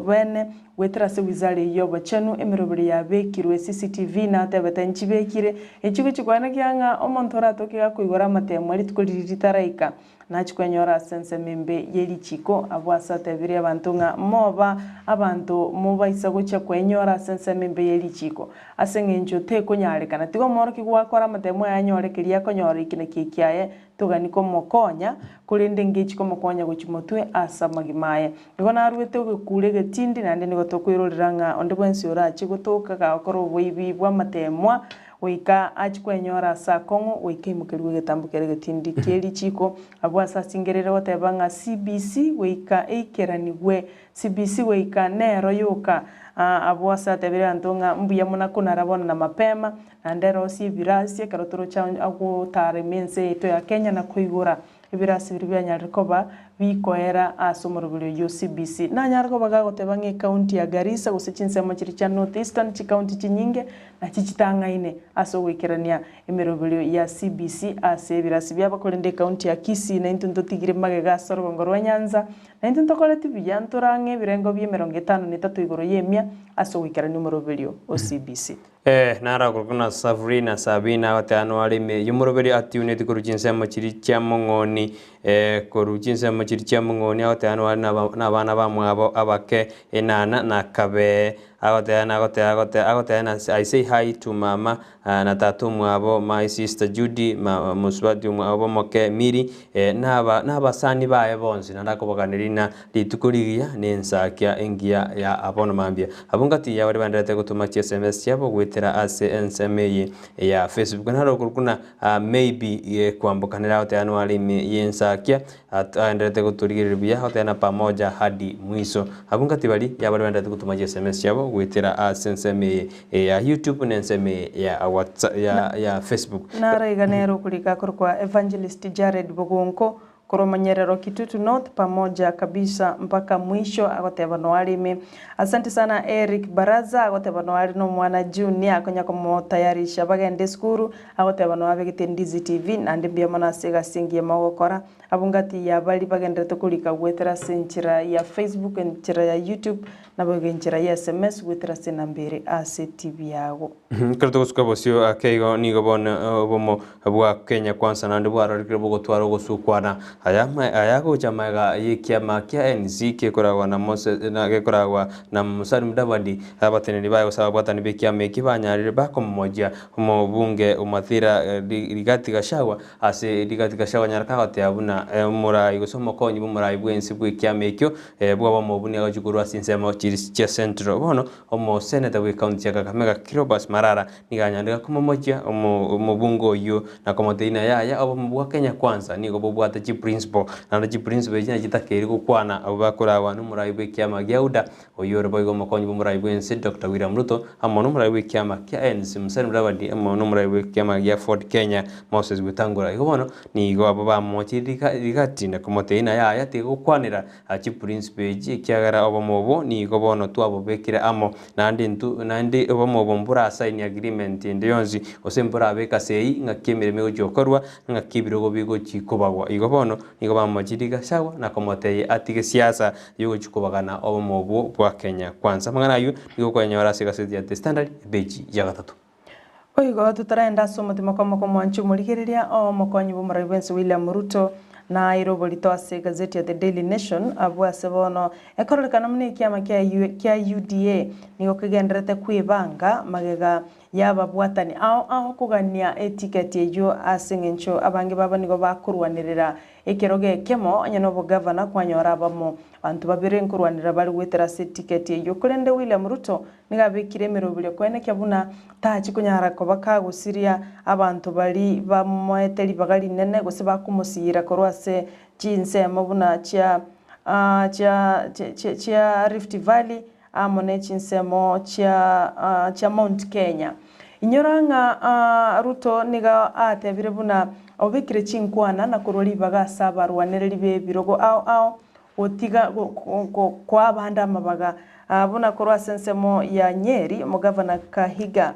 bene goetera ase wizara eyio y'obochenu, emeroberi yabekirwe CCTV natebete nchibekire, echi gochia koenekia ng'a omonto oratoke gakoigora amatemwa rituko riria ritaraika nachie kwenyora ase ensemo embe ye richiko. Abwo ase atebirie abanto ng'a moba abanto mobaisa gochia kwenyora ase ensemo embe ye richiko ase eng'encho tekonyarekana. Tiga omworokigwa gwakora amatemwa aye anyore keria akonyora eki nakio ekiaye Togani komokonya, korende ngechi komokonya gochia motwe ase amagima aye. Igo naruete ogekura egetindi, naende nigo tokoirorera ng'a onde bwensi orache gotoka gagokora oboibi bw'amateemwa, goika achie kwenyora ase akong'u, goika aimokerigwe egetambo keria egetindi kie richiiko. Abwo ase asingereire goteba ng'a CBC goika eikeranigwe, CBC goika nero yoka. Abwo ase atebire abanto ng'a mbuya mono konara bono na mapema, Naende rosie ebirasi ekero toroche agotaara ime ense yaito ya Kenya na koigora ebirasi biria bianyarire koba Bikoera ase omoroberi oyio CBC. Nanyare koba gagoteba ng'a ecounty ya Garissa gose chinsemo chiria chia North Eastern chicounty chinyinge nachi chitang'aine ase ogoikerania emeroberio ya CBC ase ebirasi biabo korende ecounty ya Kisii naintwe ntotigire magega ase orogongo rwa Nyanza naintwe ntokoreti buya ntore ang'e ebirengo bia emerongo etano na etato igoro y'emia ase ogoikerania omoroberio o CBC. Ee, narakorokwe na Safuri na Sabina, agoteba noare ime y'omoroberi atiuneti korwa chinsemo chiria chia mong'oni, ee, korwa chinsemo chiria chia mong'oni agoteba noare naba nabana bamwabo abake enana na kabee, agoteba nagoteba agoteba agoteba na I say hi to mama na tata omwabo, my sister Judy, ma mosubati omwabo omoke Milly, naba nabasani baye bonsi, naende akobaganeri ng'a Rituko rigiya nensakia engiya ya abono mambia. Abwo ngati ya baria baendererete gotoma chi sms chiabo goetera ase ensemo eye ya Facebook. Naro okorokwa na maybe kwambokanera goteba nware ime yensakia aendererete gotorigereria buya goteba na pamoja hadi mwisho. Abwo ngati baria ya baria baendererete gotoma chi sms chiabo goetera ase ensemo eye ya YouTube na ensemo eye ya WhatsApp ya Facebook. Naro iga nere okorika korokwa Evangelist Jared Bogonko Korwa Manyerero Kitutu North pamoja kabisa mpaka mwisho agoteba noare ime. Asante sana Eric Baraza agoteba noare nomwana Junior akonya komotayarisha bagende esukuru agoteba noabegete Ndizi TV naende mbuya mono ase egasi engiya mogokora. Abwo ngati ya baria bagenderete korika goetera ase enchera ya Facebook, enchera ya YouTube naboigo enchera ya sms goetera ase enamba ere ase TV yago. Ekero togosuka bosio ake igo nigo bono obomo bwa Kenya Kwanza naende bwarorekire bogotwara ogosukwana. Aya aya agocha magega y'ekiama kia NC gekoragwa na Moses na gekoragwa na Musalia Mudavadi abateneneri baye gose ababwatani b'ekiama eki banyarire bakomomojia omobunge o Mathira Rigathi Gachagua ase Rigathi Gachagua nyara kagoteba buna omorai gose omokonyi bw'omorai bw'ense bw'ekiama ekio bw'obomo obwo nigo agochia korwa ase ensemo chiria chia Central. Bono Omoseneta bw'ecounty ya Kakamega Cleopas Marara nigo anyarire komomochia omobunge oyio na komotebia ng'a yaya obomo bwa Kenya Kwanza nigo bobwate chiprinciple naende chiprinciple echi nachitakeire gokwana abwo bakoragwa nomorai bw'ekiama gia UDA oyio ore boigo omokonyi bw'omorai bw'ense Doctor William Ruto amo nomorai bw'ekiama kia ANC Musalia Mudavadi amo nomorai bw'ekiama gia Ford Kenya Moses Wetangula. Igo bono nigo abwo bamomochirie rigati na komotebia ng'a yaya tiga gokwanera Chiprincipe echi, ekiagera obomo obo nigo bono twabobekire amo, naende intwe naende obomo obo mborasaini agreement ende yonsi, gose mborabeka seyi ng'aki emeremo egochia gokorwa, ng'aki ebirogo bigochi kobagwa. Igo bono nigo bamochirie Gachagua na komotebia atige siasa yogochia kobagana obomo obwo bwa Kenya Kwanza. Amang'ana ayio nigo okoyanyora ase egaseti ya The Standard, epeji ya gatato. Boigo totaraenda ase omotima kw'amoko omwanchi omorigereria oo omokonyi bw'omorai bwense William Ruto naeire oborito ase egazeti ya The Daily Nation abwo ase bono ekororekana buna ekiama kia kia UDA nigo kegendererete kwebanga magega y'ababwatani ao ao kogania etiketi eyio ase eng'encho abange babo nigo bakorwanerera ekerogo ekemo onye nobogavana kwanyora abamo banto babere nkorwanera bare goetera ase etiketi eyio korende William Ruto Nigo abekire emeroberio koenekia buna tachi konyara koba kagosiria abanto baria bamoete ribaga rinene gose bakomosiira korwa ase chinsemo buna chia chia chia Rift Valley amo ne chinsemo chia chia Mount Kenya. Inyora ng'a Ruto nigo atebire buna obekire chinkwana na korwa ribaga ase abarwanereri b'ebirogo ao ao Gotiga koa abande amabaga, buna korwa ase ensemo ya Nyeri, omogavana Kahiga,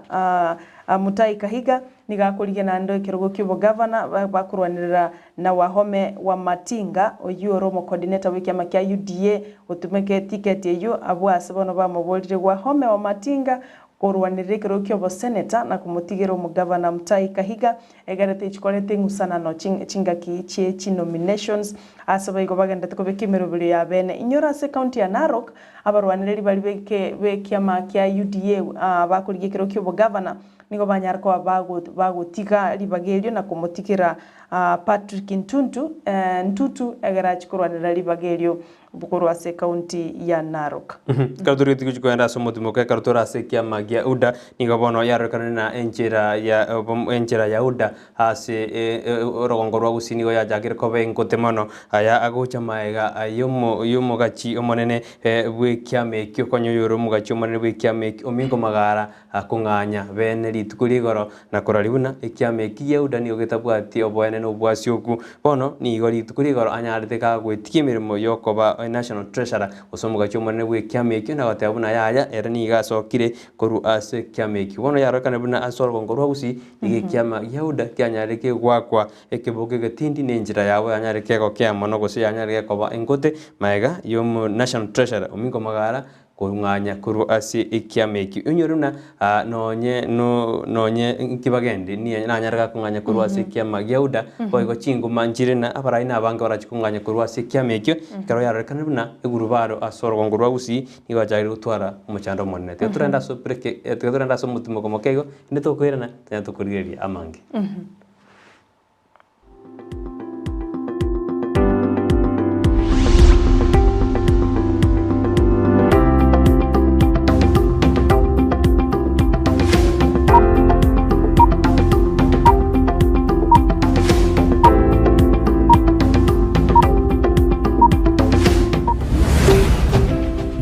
Mutahi Kahiga, nigo akorigia naende ekerogo ki'obogavana bakorwanerera na Wahome Wamatinga, oyio ore omocoordinator bw'ekiama kia UDA gotumeka etiketi eyio, abwo ase bono bamoborire Wahome Wamatinga korwanerera ekerogo ki'oboseneta na komotigera omogavana Mutahi Kahiga Egere tichikoreta eng'usanano chingaki chie chinominations ase boigo bagenderete kobeka emeroberio ya bene. Inyora ase county ya Narok abarwanereri baria bekiama kia UDA bakorigia ekero kiobogavana nigo banyare koba bagotiga ribaga erio na komotigera Patrick Ntuntu Ntutu egere achie korwanerera ribaga erio Korwa ase ekaunti ya Narok. Ekero torigetie gochia kogenda ase omotimoka ekero tore ase ekiama gia Yuda, nigo bono yarorekanire na enchera ya enchera ya Yuda ase orogongo rwa gusii nigo yachakire koba engote mono. Aya agocha magega y'omogachi omonene bw'ekiama ekio, konya oyore omogachi omonene bw'ekiama ekio, ominko magara akong'anya bene rituko ria igoro, na koraria buna ekiama eki gia Yuda nigo getabwati oboenenu. na obwasioku. Bono nigo rituko rigoro anyarete kagoetigia emeremo yokoba National Treasurer gose omogachi omonene bw'ekiama ekio na goteba buna yaya ere nigo asokire korwa ase ekiama ekio. Bono yarorekane buna ase orogongo rwa Gusii nigo ekiama gia UDA kianyarire kegoakwa ekeboko egetindi na enchera yabo yanyarire kegokea mono gose yanyarire gekoba engote magega y'omo National Treasurer Omingo Magara Kong'anya korwa ase ekiama ekio. Onyore buna nonye no nonye nkibagendi niye nanyare gakong'anya korwa ase ekiama gia Yuda, boigo chinguma nchire na abarai na abange barache kong'anya korwa ase ekiama ekio, ekero yarorekanire buna egurubaro ase orogongo rwa Gusii nigo bachakire gotwara omochando omonene. Tiga torende ase break tiga torende ase omotimoko moke igo, inde tokoirana tonyare tokorigereria amange.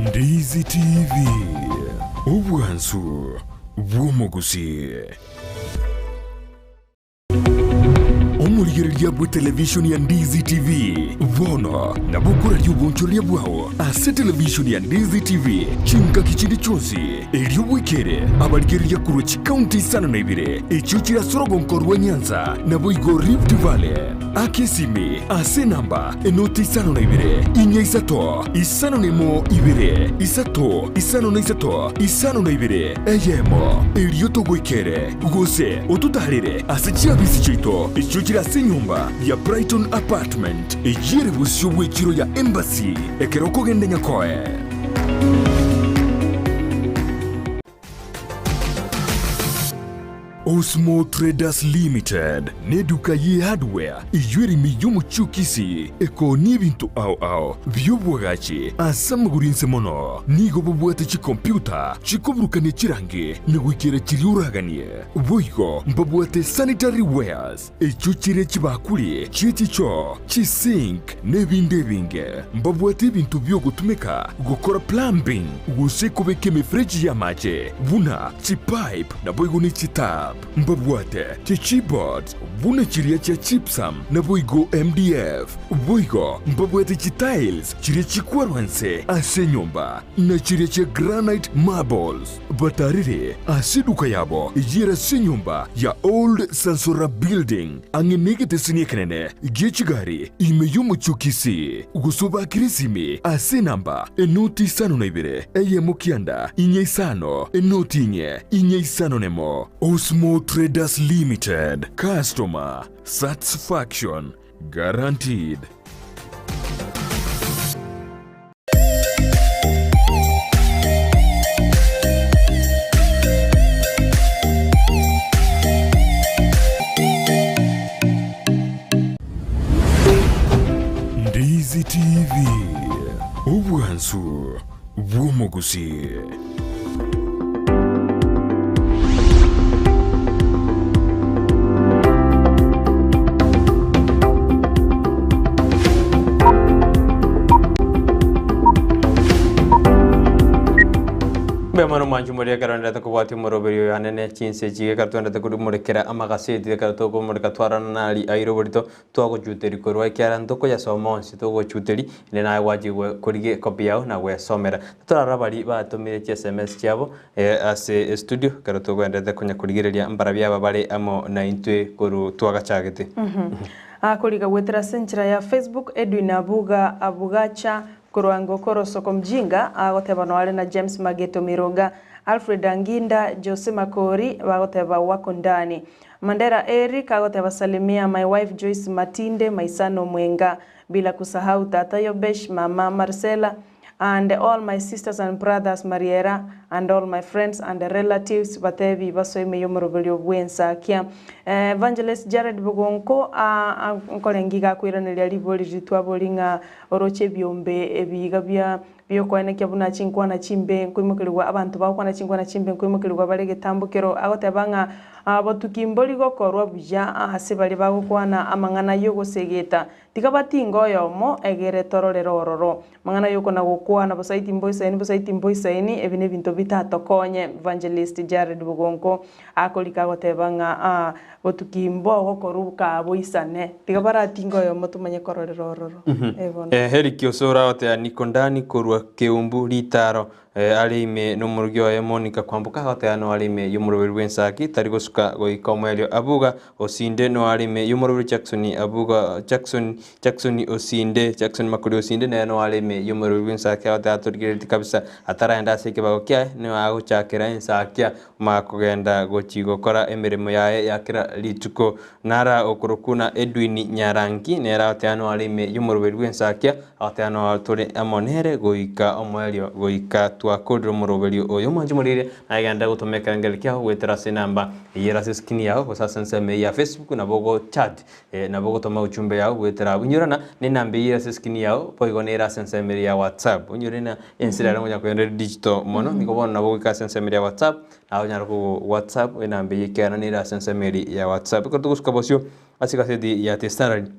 Ndizi TV, obwansu bw'omogusii. Omorigereria bw'etelevishoni ya Ndizi TV bono nabo okoraria obonchoreria bwao ase televishoni ya Ndizi TV chingaki chinde chionsi, erio bwekere abarigereria korwa chikaunti isano na ibere echio chire ase orogonko rwa Nyanza naboigo Rift Valley. Aka esimi ase enamba enoti isano na ibere, inya isato, isano na emo ibere, isato, isano na isato, isano na ibere, eyemo, erio togoikere. Gose ototaarere ase chiabisi chiaito echio chire ase enyomba ya Brighton Apartment, eyio ere bosio bw'echiro ya Embassy, ekero okogenda Nyakoe. Osmo Traders Limited neduka ye hardware eyio ere ime y'omochie o Kisii ekoonia ebinto ao ao bi'obwagachi ase amagoro inse mono. Nigo bobwate chikompyuta chikoburukania chirangi na goikera chiria oraganie. Boigo mbabwate sanitary wares echio chire chibakuri chie chichoo, chisink na ebinde ebinge. Mbabwate ebinto biogotumeka gokora plumbing gose kobeka emefereji y'amache buna chipipe naboigo ne chitap. Mbabwate chichipboards buna chiria chia gypsum naboigo MDF. Boigo mbabwate chitiles chiria chikwarwa nse ase enyomba na chiria chia granite marbles. Batarire ase eduka yabo eyio ase enyomba ya Old Sansora Building ang'e negeteseni ekenene gie chigari ime y'omochie o Kisii, gose obakere esimi ase enamba enoti isano na ibere eyemo kianda inye isano enoti inye inye isano nemo. Osmo Traders Limited, Customer Satisfaction Guaranteed. Ndizi TV, obwansu bw'omogusii. Mbuya mono mwanchi moria ekero ndete kobwatia omoroberi oyo anene chinse echi ekero twendete komorekera amagaseti ekero tokomoreka twarana nari aire oborito Twagochuteria korwa ekiagera ntokoyasoma onsi, togochuteria, inde naye gwachia korigia ecopy yao na gwesomera. Totorarora baria batomire chi sms chiabo ase estudio ekero togenderete konya korigereria mbarabia aba bare amo naintwe korwa twagachagete. Akoriga goetera ase enchera ya Facebook, Edwin Abuga Abugacha Korwa ngokoro Soko Mjinga agoteba noare na James Mageto Miroga, Alfred Anginda, Jose Makori bagoteba wako ndani. Mandera Eric agoteba salimia my wife Joyce Matinde, my son Omwenga, bila kusahau tata Yobesh, mama Marcella and all my sisters and brothers Mariera and all my friends and relatives batebi basoe ime y'omoroberio bw'ensakia. Evangelist Jared Bogonko nkore ngiga akoiraneria ribori riria twabori ng'a Oroche ebiombe ebiiga bia bi'okoenekia buna chinkwana chimbe nkoimokerigwa abanto bagokwana chinkwana chimbe nkoimokerigwa bare egetambokero. Agoteba ng'a Botuki mbori gokorwa buya ase baria bagokwana amang'ana y'ogosegeta. Tiga batinge oyomo, egere tororere ororo. Amang'ana y'okona-gokwana, bosaiti mboisaini, bosaiti mboisaini, ebi nebinto bitatokonye. Evangelist Jared Bogonko akorika agoteba ng'a botuki mbogokorwa kaboisane. Tiga baratinge oyomo tomanye kororera ororo. Eh bono. Eric Osoro agoteba niko ndani korwa Keumbu ritaro Are ime nomorugi oye Monica kwamboka agoteba noare ime y'omoroberi bw'ensaki tari gosuka goika omoerio Abuga Osinde noare ime y'omoroberi Jackson Abuga Jackson Jackson Osinde Jackson Makori Osinde nere noare ime y'omoroberi bw'ensaki agoteba atorigerereti kabisa ataraenda ase ekebago kiaye nigo agochakera ensakia omanye kogenda gochi gokora emeremo yaye ya kera rituko Nara okorokwa na Edwin Nyarangi nere agoteba noare ime y'omoroberi bw'ensakia Agoteba noa tore amo nere goika omoerio, goika twakorire omoroberio oyo. Omwanchi omoriri, naye genda gotoma ekerengererio kiao goetera ase enamba eye ere ase eskrini yao, gose ase ensemo eye ya Facebook, nabo ogo chat, nabo ogotoma ujumbe yao goetera abwo. Inyorana na enamba eye ere ase eskrini yao, boigo nere ase ensemo ere ya WhatsApp. Onyore na ense rero ngonya kogenda ere digital mono, nigo bono nabo ogoika ase ensemo ere ya WhatsApp, naye onyare ko WhatsApp enamba eye ekiagera nere ase ensemo ere ya WhatsApp. Ekero togosuka bosio ase egaseti ya The Standard.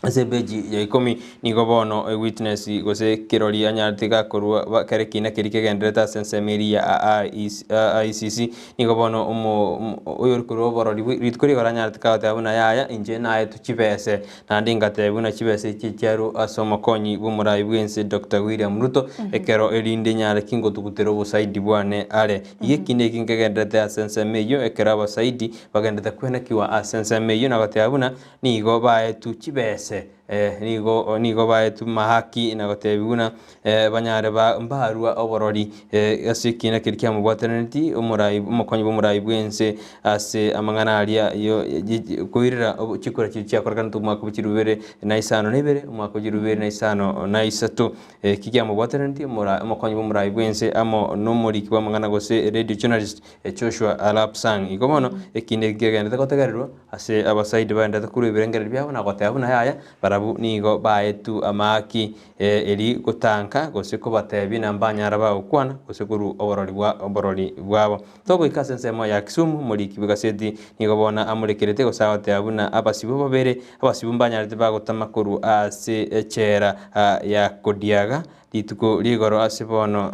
Ase epeji ya ikomi nigo bono ewitness gose kirori anyarete gakorwa ba- kere ekina keria kegendererete ase ensemo eria ya IEC, nigo bono omo omo oyori korwa oborori bwe rituko rigoro anyarete kagoteba buna yaya inche naetwe chibese naende ngatebia buna chibese echi chiarwa ase omokonyi bw'omorai bw'ense Doctor William Ruto ekero erinde nyare ki ngotugutera obosaidi bwane are. Iga ekina eki nkegendererete ase ensemo eyio ekero abasaidi bagendererete kwenekiwa ase ensemo eyio na goteba buna Nigo baetwe chibese, nigo nigo baetwe mahaki na gotebiwa buna banyare ba mbarua oborori ase ekiina keria kiamobwataneti omorai omokonyi bw'omorai bw'ense ase amang'ana aria yo koirera chikura chiria chiakorekanete omwaka bwa chilifu ibere na isano na ibere, omwaka bwa chilifu ibere na isano na isato. Eki kiamobwataneti omora omokonyi bw'omorai bw'ense amo nomoriki bw'amang'ana gose radio journalist Joshua Arap Sang. Igo bono ekinde eki kegenderete gotegererwa ase abasaidi bagenderete korwa ebirengererio biabo na goteba buna yaya, barabwo nigo baetwe amaaki eri gotanka gose kobatebia na mbanyara bagokwana gose korwa oborori bwa oborori bwabo. Togoika ase ensemo ya Kisumu, omoriki bw'egaseti nigo bono amorekerete gose agoteba buna abasibwa babere abasibwa mbanyarete bagotama korwa ase echela ya Kodiaga Rituko ri'igoro ase bono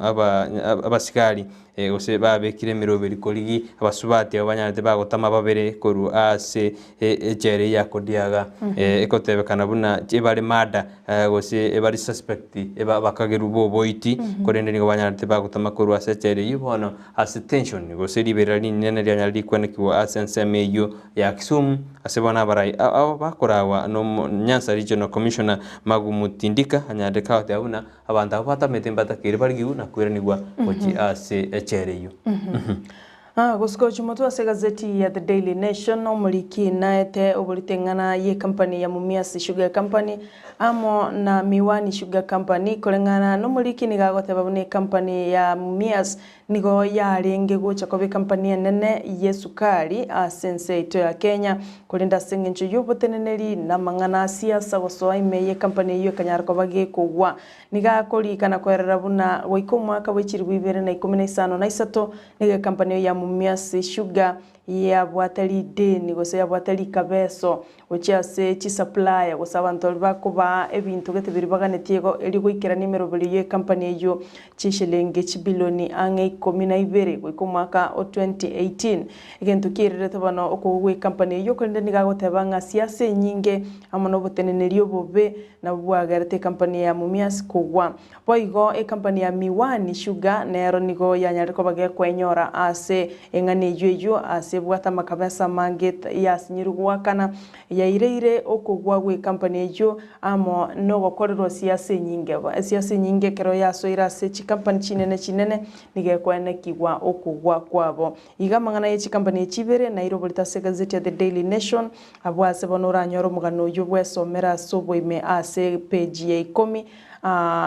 abasigari gose babekire emeroberi korigi abasubati abwo banyarete bagotama babere korwa ase echela eye ya Kodiaga egotebekana buna ebare murder gose ebare suspect bakagerwa boboiti korende nigo banyarete bagotama korwa ase echela eyio bono ase tension gose riberera rinene rianyare rikwenekigwa ase ensemo eyio ya Kisumu ase bono abarai abo bakoragwa no Nyanza Regional Commissioner Magu Mutindika anyarete kagoteba buna abanto abwo batamete mbatakeire barigiwe na koiranigwa gochia ase echela eyio. Gosika ochimotwe ase egazeti ya The Daily Nation, omoriki naete oborito eng'ana y'ecompany ya Mumias Sugar Company amo na Miwani Sugar Company. Koreng'ana nomoriki nigo agoteba buna ecompany ya Mumias Nigo yarenge gocha koba ekampani enene y'esukari ase ense yaito ya Kenya, korende ase engencho y'oboteneneri na amang'ana a siasa gosoa ime y'ekampani eyio ekanyara koba gekogwa. Nigo akorika na koerera buna goika omwaka bwe chilifu ibere na ikomi na isano na isato, nigo ekampani eyio ya Mumias Sugar yabwate rideni gose yabwate rikabeso gochia ase chisupplier gose abanto baria bakobaa ebinto gete biria baganetie igo erio goikerania emeroberio y'ecompany eyio chishilingi chibilioni ang'e ikomi na ibere goika omwaka o 2018. Egento kiererete bono okogwa gw'ecompany eyio korende nigo agoteba ng'a siasa enyinge amo noboteneneri obobe nabwo bwagerete ecompany ya Mumias kogwa. Boigo ecompany ya Miwani Sugar nero nigo yanyarire koba gekwenyora ase eng'ana eyio eyio ase ebwate amakabesa amange yasinyirwe goakana, yaireire okogwa gw'ecompany eyio amo nogokorerwa siasa enyinge. Esiasa enyinge ekero yasoire ase chicompany chinene chinene nigo ekoenekigwa okogwa kwabo. Iga amang'ana ye chicompany echi ibere naire oborito ase egazeti ya The Daily Nation, abwo ase bono oranyore omogano oyio bwesomere ase oboime ase epeji ya ikomi.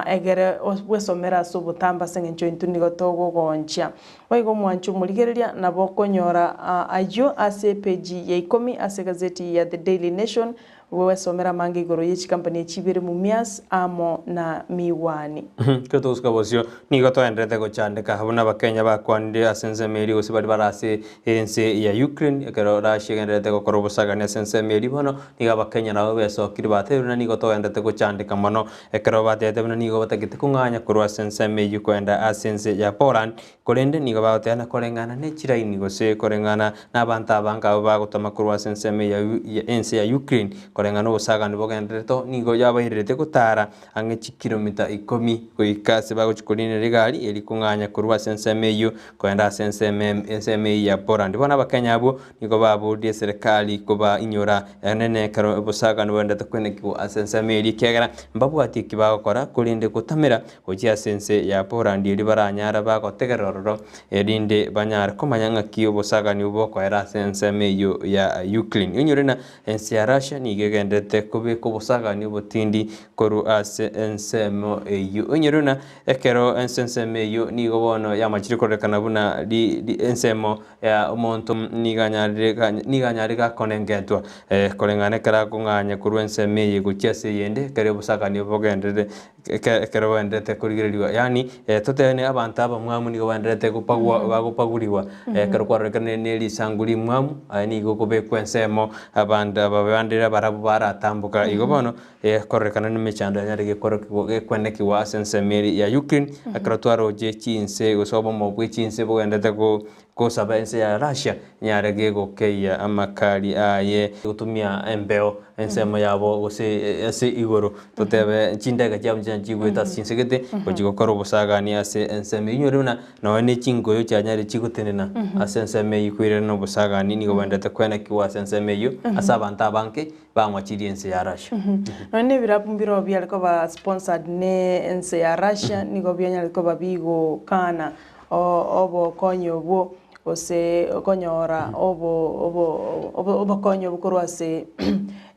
Egere bwesomere ase obotambe ase engencho intwe nigo togogonchia. Boigo omwanche omorigereria nabo okonyora ayio ase epeji ya ikomi ase egazeti ya The Daily Nation. Bwesomera amange igoro ye chikampani echi ibere Mumias amo na Miwani. Ekero togosuka bosio, nigo toenderete gochandeka buna Abakenya bakwanire ase ensemo eria gose baria bare ase ense ya Ukraine ekero Russia egendererete gokora obosagani ase ensemo eria bono nigo Abakenya nabo besokire batebire buna nigo togendererete gochandeka mono ekero batebete buna nigo batagete kong'anya korwa ase ensemo eyio koenda ase ense ya Poland Korende nigo bagoteana koreng'ana ne chiraini gose koreng'ana nabanto abange abwo bagotama korwa ase ensemo ya ense ya Ukraine, koreng'ana obosagani bogendererete oo nigo yabairerete gotara ang'e chikilomita ikomi goika ase bagochia korinera egari eria kong'anya korwa ase ensemo eyio kogenda ase ensemo ensemo eyio ya Poland. Bono abakenya abwo nigo baborie eserekari kobainyora enene ekero obosagani bogendererete koenekigwa ase ensemo eria ekiagera mbabwati eki bagokora korende gotamera Gochia ase ense ya Poland erio baranyare bagotegerera ororo, erinde banyare komanya ng'aki obosagani bokoera ase ensemo eyio ya Ukraine. Onyore na ense ya Russia nigo egendererete kobeka obosagani obotindi korwa ase ensemo eyio. Onyore na ekero ense ensemo eyio nigo bono yamachire kororekana buna ri ri ensemo ya omonto nigo anyarire nigo anyarire gakonengetwa koreng'ana ekero akong'anya korwa ensemo eye gochia ase eyende ekero obosagani bogenderere Ekero baenderete korigererigwa, yaani totebane abanto abamwamu nigo baenderete gopagwa bagopagurigwa, ekero kwarorekanire ne risangu rimwamu, aye nigo okobekwa ensemo, abanto aba bande barabwo baratamboka. Igo bono, kororekana na emechando yanyare gekorokigwa gekwenekigwa ase ensemo eria ya Ukraine, ekero twaroche chinse gose obomo bwe chinse bogenderete go gosaba ense ya Russia nyare gegokeyia amakari aye gotumia embeo ensemo yabo gose ase igoro totebe chindege chiabo nchinya chigwete ase chinse gete gochia gokora obosagani ase ensemo eyio. Inyore buna nonya ne chingoyo chianyarire chigotenena ase ensemo eyio koirana na obosagani nigo bwendete kwenekigwa ase ensemo eyio ase abanto abange bang'wachirie ense ya Russia. Nonya na ebirabu mbirobio biare koba sponsored ne ense ya Russia nigo bianyarete koba bigokana obokonyi obwo, gose okonyora obokonyi obwo korwa ase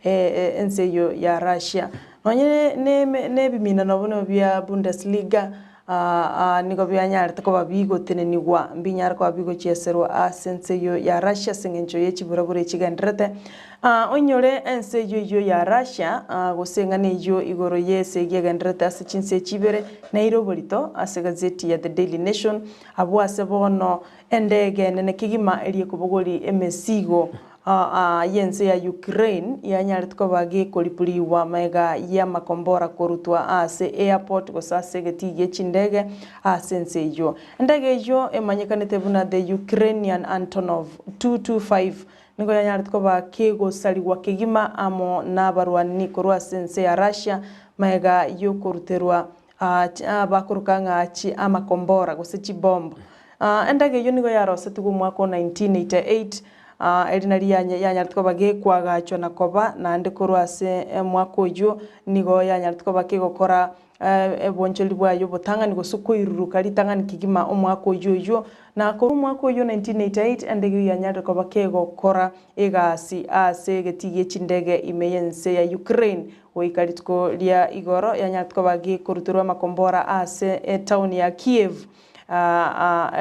ense eyio ya Russia. Nonye nebiminano buna bia Bundesliga nigo bianyarete koba bigotenenigwa, mbinyare koba bigochieserwa ase ense eyio ya Russia ase eng'encho ye chiburaburo echigendererete. Oinyore ense eyio eyio ya Russia, gose eng'ana eyio igoro y'esegi egendererete ase chinse echi ibere, neire oborito ase egazeti ya The Daily Nation, abwo ase bono endege enene kegima eria ekobogoria emesigo y'ense ya Ukraine yanyarete koba gekoripurigwa magega y'amakombora korutwa ase airport gose ase egetii gie chindege ase ense eyio. Endege eyio emanyekanete buna The Ukrainian Antonov 225 Nigo yanyarete koba kegosarigwa kegima amo nabarwani korwa ase ense ya Russia magega y'okoruterwa abakoroka ng'a amakombora gose chibomb. Endege eyio nigo yarosetigwe omwaka o 1988, eri nario yanyarete koba gekoagachwa na koba naende korwa ase omwaka oyio nigo yanyarete koba kegokora Obonchori bwaye obotang'ani gose koiruruka ritang'ani kegima omwaka oyio oyio, na korwa omwaka oyio 1988 endege eyio yanyarire koba kegokora egasi ase egetii gie chindege ime y'ense ya Ukraine goika rituko ria igoro yanyarete koba gekoruterwa amakombora ase etaoni ya Kiev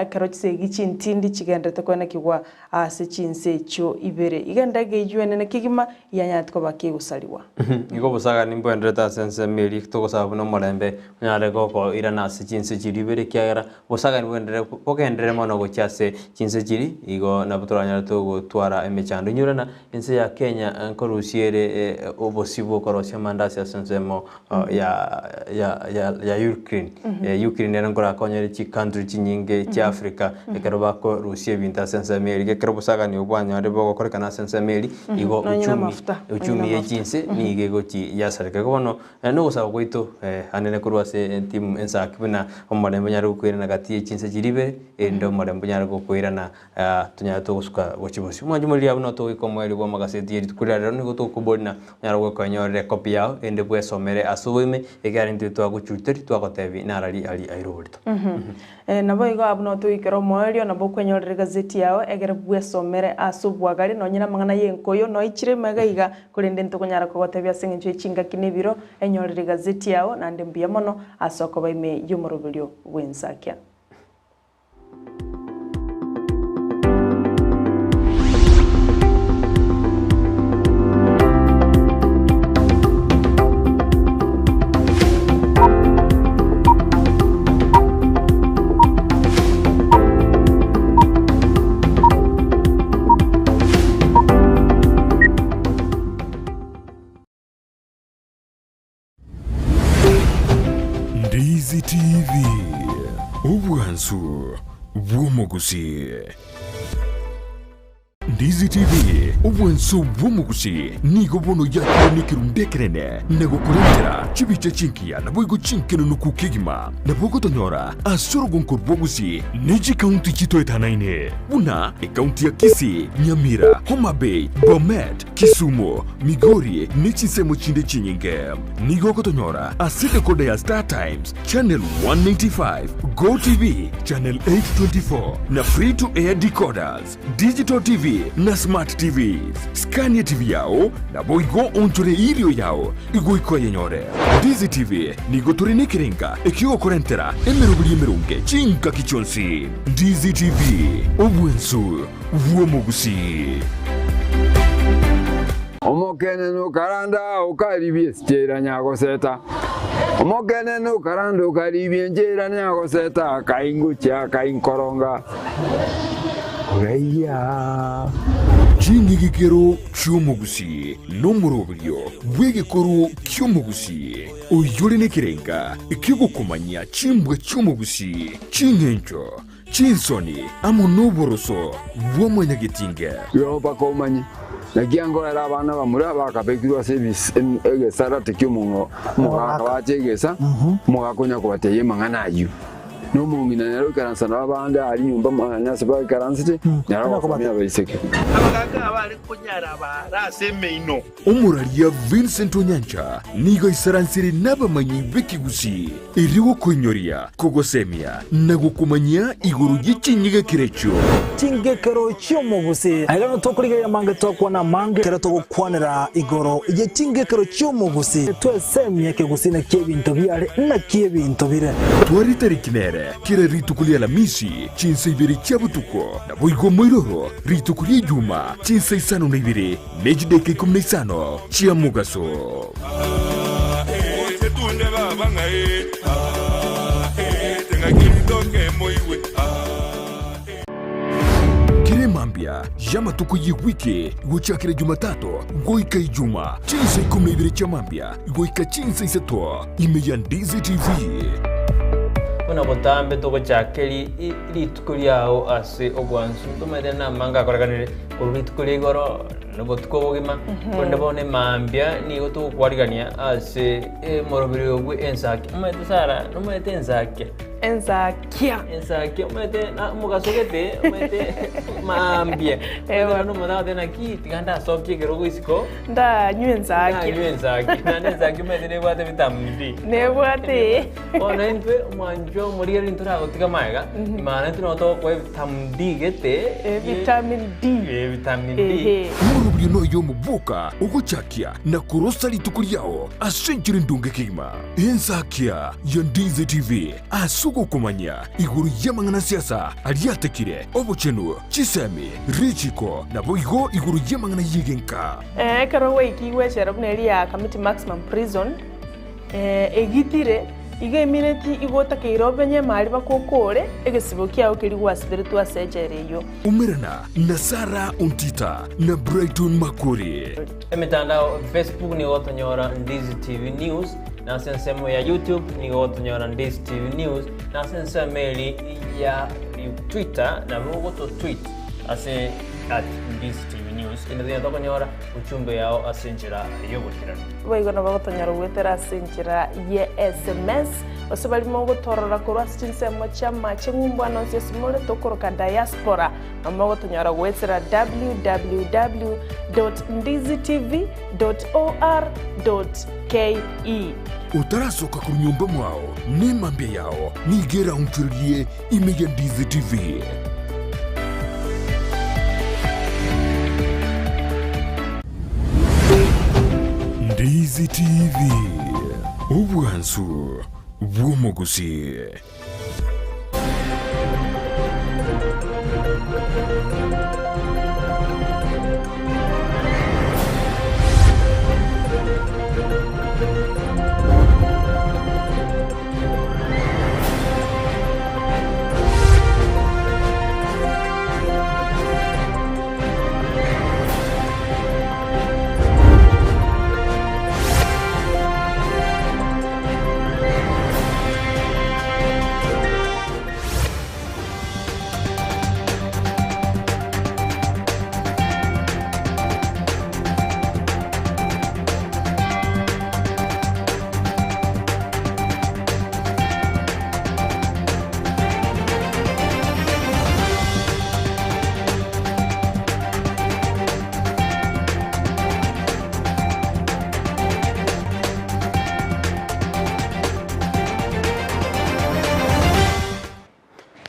Ekero chisegi chintindi chigenderete koenekigwa ase chinse echio ibere, iga endege eyio enene kegima yanyarete koba kegosarigwa. Igo obosagani mbwenderete ase ensemo eria, togosaba buna omorembe onyare gokoirana ase chinse chiria ibere, ekiagera obosagani bwenderere bogenderere mono gochia ase chinse chiria, igo nabo toranyare togotwara emechando. Inyora na ense ya Kenya nkorusia ere obosio bw'okorosia amandasi ase ensemo ya ya ya ya Ukraine. Ukraine nere nkorakonyere chicountry chinyinge chia Africa ekero bakorusia ebinto ase ensemo eria. Ekero obosagani obwo bwanyorire bogokorekana ase ensemo eria, igo Nonye na uchumi amafuta, nonye na uchumi ye amafuta. chinse nigo egochi yasareka. Igo bono nogosaba gwaito anene korwa ase etimu ensaki buna omorembe onyare gokoirana gati ye chinse chiria ibere, erinde omorembe onyare gokoirana Tonyare togosuka gochia bosio. Mwanche moririe abwo nabo togoika omoerio bw'amagaseti ye rituko ria rero nigo tokoboria na onyare gwekonyorera ekopi yao erinde bwesomere ase oboime ekiagera intwe twagochuteria twagotebia narari aria aire oborito. Naboigo abwo nabo togoikera omoerio nabo okwenyorera egazeti yao egere bwesomere ase obwagare nonye namang'ana y'enkoyo noichire magega iga korende ntokonyara kogotebia ase eng'encho ye chingaki na ebiro enyorere egazeti yao naende mbuya mono ase okoba ime y'omoroberio bw'ensakia. Obwansu bw'omogusii. Ndizi TV, obwansu bw'omogusii, nigo bono yakire nekerundu ekenene na gokorentera chibicha chingiya naboigo chinkenunuku kegima. Nabo ogotonyora ase orogonko rwa Gusii ne chikaunti chitoetanaine buna ekaunti ya Kisii, Nyamira, Homa Bay, Bomet, Kisumu, Migori ne chinsemo chinde chinyinge. Nigo ogotonyora ase decoder ya Star Times, Channel 195, Go TV, Channel 824 na Free to Air decoders, Digital TV na Smart TVs. Skania TV yao naboigo onchore erio yao igoika oyenyore. Ndizi TV nigo tore nekerenga ekiogokorentera emeroberi emeronge chingaki chionsi. Ndizi TV, obwensu bw'omogusii. Omokenene okaranda okaribia esichera nyagoseta, Omokenene okaranda okaribia enchera nyagoseta, Akaingochia akainkoronga oraiya. Ching'igikero chi'omogusii nomoroberio bw'egekoro ki'omogusii, oyore nekerenga ki'ogokomanyia chimbwa chi'omogusii, ching'encho, Chinsoni amo noboroso bwa mwanyagetinge. Igo mpaka omanye, naki angoera abana bamura bakabekirwe ase egesarate ki'omogaka bache egesa, omogaka onya kobatebia amang'ana ayio. Na omong'ina nere oikaransa nabo abande aria nyomba mwane ase baikaransete, nere ogosomia abaiseke. Abagaaka abare konyara baare ase emeino. Omoraria Vincent Onyancha nigo aisaransire nabamanyi b'ekegusii erio gokoinyoria, kogosemia na gokomanyia igoro ye chinyigekero echio. Chingekero chi'omogusii. Aiga nigo tokorigereria amange twakwana amange ekero togokwanera igoro ye chingekero chi'omogusii. Twesemie ekegusii naki ebinto biare naki ebinto bire. Tware tariki nere kera rituko ri'Alamisi chinsa ibere chia botuko, naboigo moiroro rituko ri'Ejuma chinsa isano na ibere Ne chidaeka ikomi na isano chia mogaso. Kera emambia y'amatuko y'ewiki gochakera Jumatatu goika Ijuma, chinsa ikomi na ibere chia mambia goika chinsa isato, ime ya Ndizi TV. Buna botambe togochaka rituko riao ase obwansu, ntomanyete namange akorekanire. Korwa rituko ria igoro na obotuko obogima, korende bono emambia nigo togokwarigania ase omoroberi oyo bwe ensaki. Omanyete Sarah, nomanyete ensakia? Ensakia. Ensakia omanyete na omogaso gete, omanyete maambia. Ewa. Omanyete omonto agoteba naki tiga ndasokie ekerogo isiko, Ndanywe ensakia. ndanywe ensakia. Naende ensakia omanyete nebwate vitamin D. Nebwate. Bono intwe omwanchwa omorigereria ntoragotiga magega, maana intwe nabo togokoa evitamin D gete, Vitamin D. Vitamin D. Ehe. Omoroberio noyo omoboka ogochakia na korosa rituko riao ase enchera endonge kegima. Ensakia ya Ndizi TV ase ogokomanyia igoro y'amang'ana siasa aria atekire, obochenu, chisemi, richiko, naboigo igoro y'amang'ana y'egenka. Ekero gwaikigwe echela buna eria ya Kamiti Maximum Prison, Egitire, igo emineti igo otakeire obenye emari bakokore egesibo kiao keria gwasiberetwe ase echela eyio. Umerana na Sarah Ontita na Brighton Makori. Emetandao Facebook nigo gotonyora Ndizi TV News, na ase ensemo ya YouTube nigo gotonyora Ndizi TV News, na ase ensemo eri ya Twitter nabo ogototweet ase at Ndizi TV News. Ende tonya tokonyora Uchumbe yao ase enchera y'oboikeranu. Boigo nabo gotonyora goetera ase enchera ye sms, gose baria mogotorora korwa ase chinsemo chi'amache ng'umbu ande onsi ase more tokoroka diaspora, nabo mogotonyora goetera www dot ndizitv dot or dot ke. Otarasoka korwa nyomba mwao, nemambia yao nigo eraonchorerie ime ya Ndizi TV. Ndizi TV, obwansu bw'omogusii.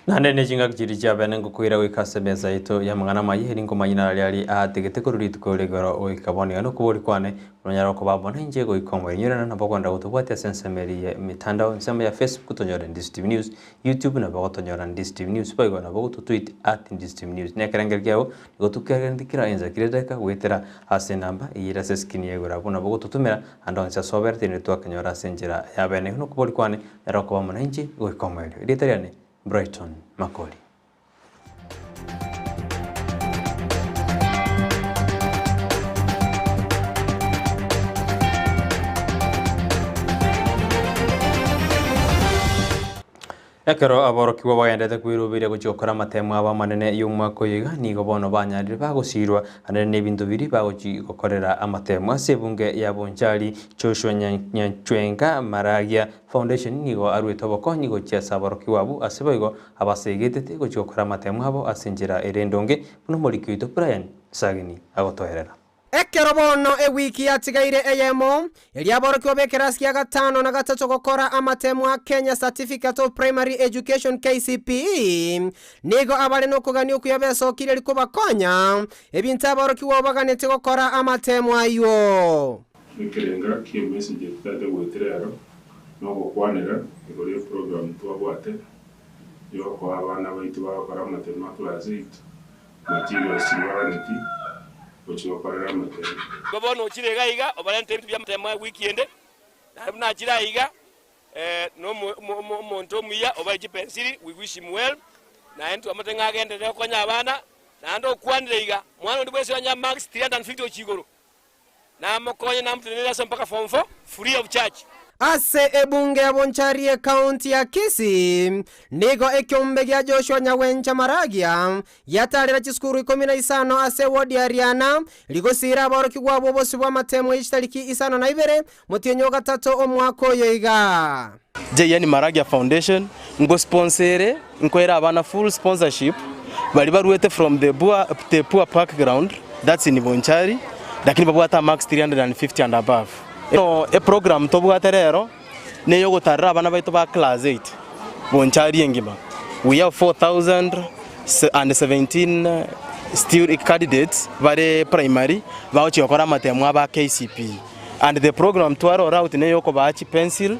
Naende ne chingaki chiria chiabene ngokoira goika ase emesa yaito y'amang'ana amaya, eri nkomanya naro riaria aategete korwa rituko rigoro goika bono. Iga nokobori kwane, nonyare koba amo nainche goika omoerio. Inyorana nabo okogenda gotobwatia ase ensemo eria ye emetandao, ensemo ya Facebook tonyore Ndizi TV News, YouTube nabo ogotonyora Ndizi TV News, boigo nabo ogototweet at Ndizi TV News. Na ekerengerio kiago nigo tokerendi kera ensa kera edakika goetera ase enamba eyio ere ase escreen ya igoro abwo nabo ogototomera ande onsi ase oberete naende twakenyora ase enchera yabene. Igo nokobori kwane, nere okoba amo nainche goika omoerio. Erieta riane Brighton Makori. Ekero aborokigwa bagenderete kweroberia gochia gokora amatemo abo amanene y'omwaka oyo iga, nigo bono banyarire bagosiirwa anene nebinto biria bagochi gokorera amatemo. Ase ebunge ya Bonchari, Joshua Nyanchwenga Maragia Foundation nigo aruete obokonyi gochia ase aborokigwa abwo ase boigo abasegetete gochia gokora amatemo abo ase enchera ere endonge, buna omoriki oito Brian Sagini agotoerera. Ekero bono ewiki yatigaire eyemo, erio aborokigwa b'ekerasi gia gatano na gatato gokora amatemo a Kenya Certificate of Primary Education, KCPE, nigo abare nokogania okuya besokirie eri kobakonya ebinto aborokigwa abwo baganetie gokora amatemo ayio. Ekerenga ki'emessage totagete goetera ero nogokwanera igoro y'eprogram twabwate yokoa abana baito bagokora amatemo a class eight materials chiria baganeti gochia gokorera amatemo. Igo bono ochire iga iga obarente ebinto bi'amatemo ewiki ende, naende buna achire aiga na omonto omuya obae chipensili, we wish him well, naende twamotebia ng'a agenderere gokonya abana, naende okwanire iga, mwana onde bwensi oranyore marks 350 gochia igoro, Namokonye namotenenere ase mpaka form four free of charge. Ase ebunge ya Bonchari ecounty ya Kisii, nigo ekeombe gia Joshua Nyagwencha Maragia giatarera chisukuru ikomi na isano ase eward ya Riana, rigosiira aborokigwa abwo obosio bw'amatemo ye chitariki isano na ibere motienyi o gatato omwaka oyo iga. JN Maragia Foundation ngosponsor ere, nkoere abana full sponsorship baria baruete from the poor, the poor background that's in Bonchari lakini babwate amarks 350 and above. Bono eprogram tobwate rero neyogotarera abana baito ba class eight Bonchari engima. We have 4017 stu candidates bare primary bagochia gokora amatemo abo a KCPE. And the program twarora out neyokobaa chipencil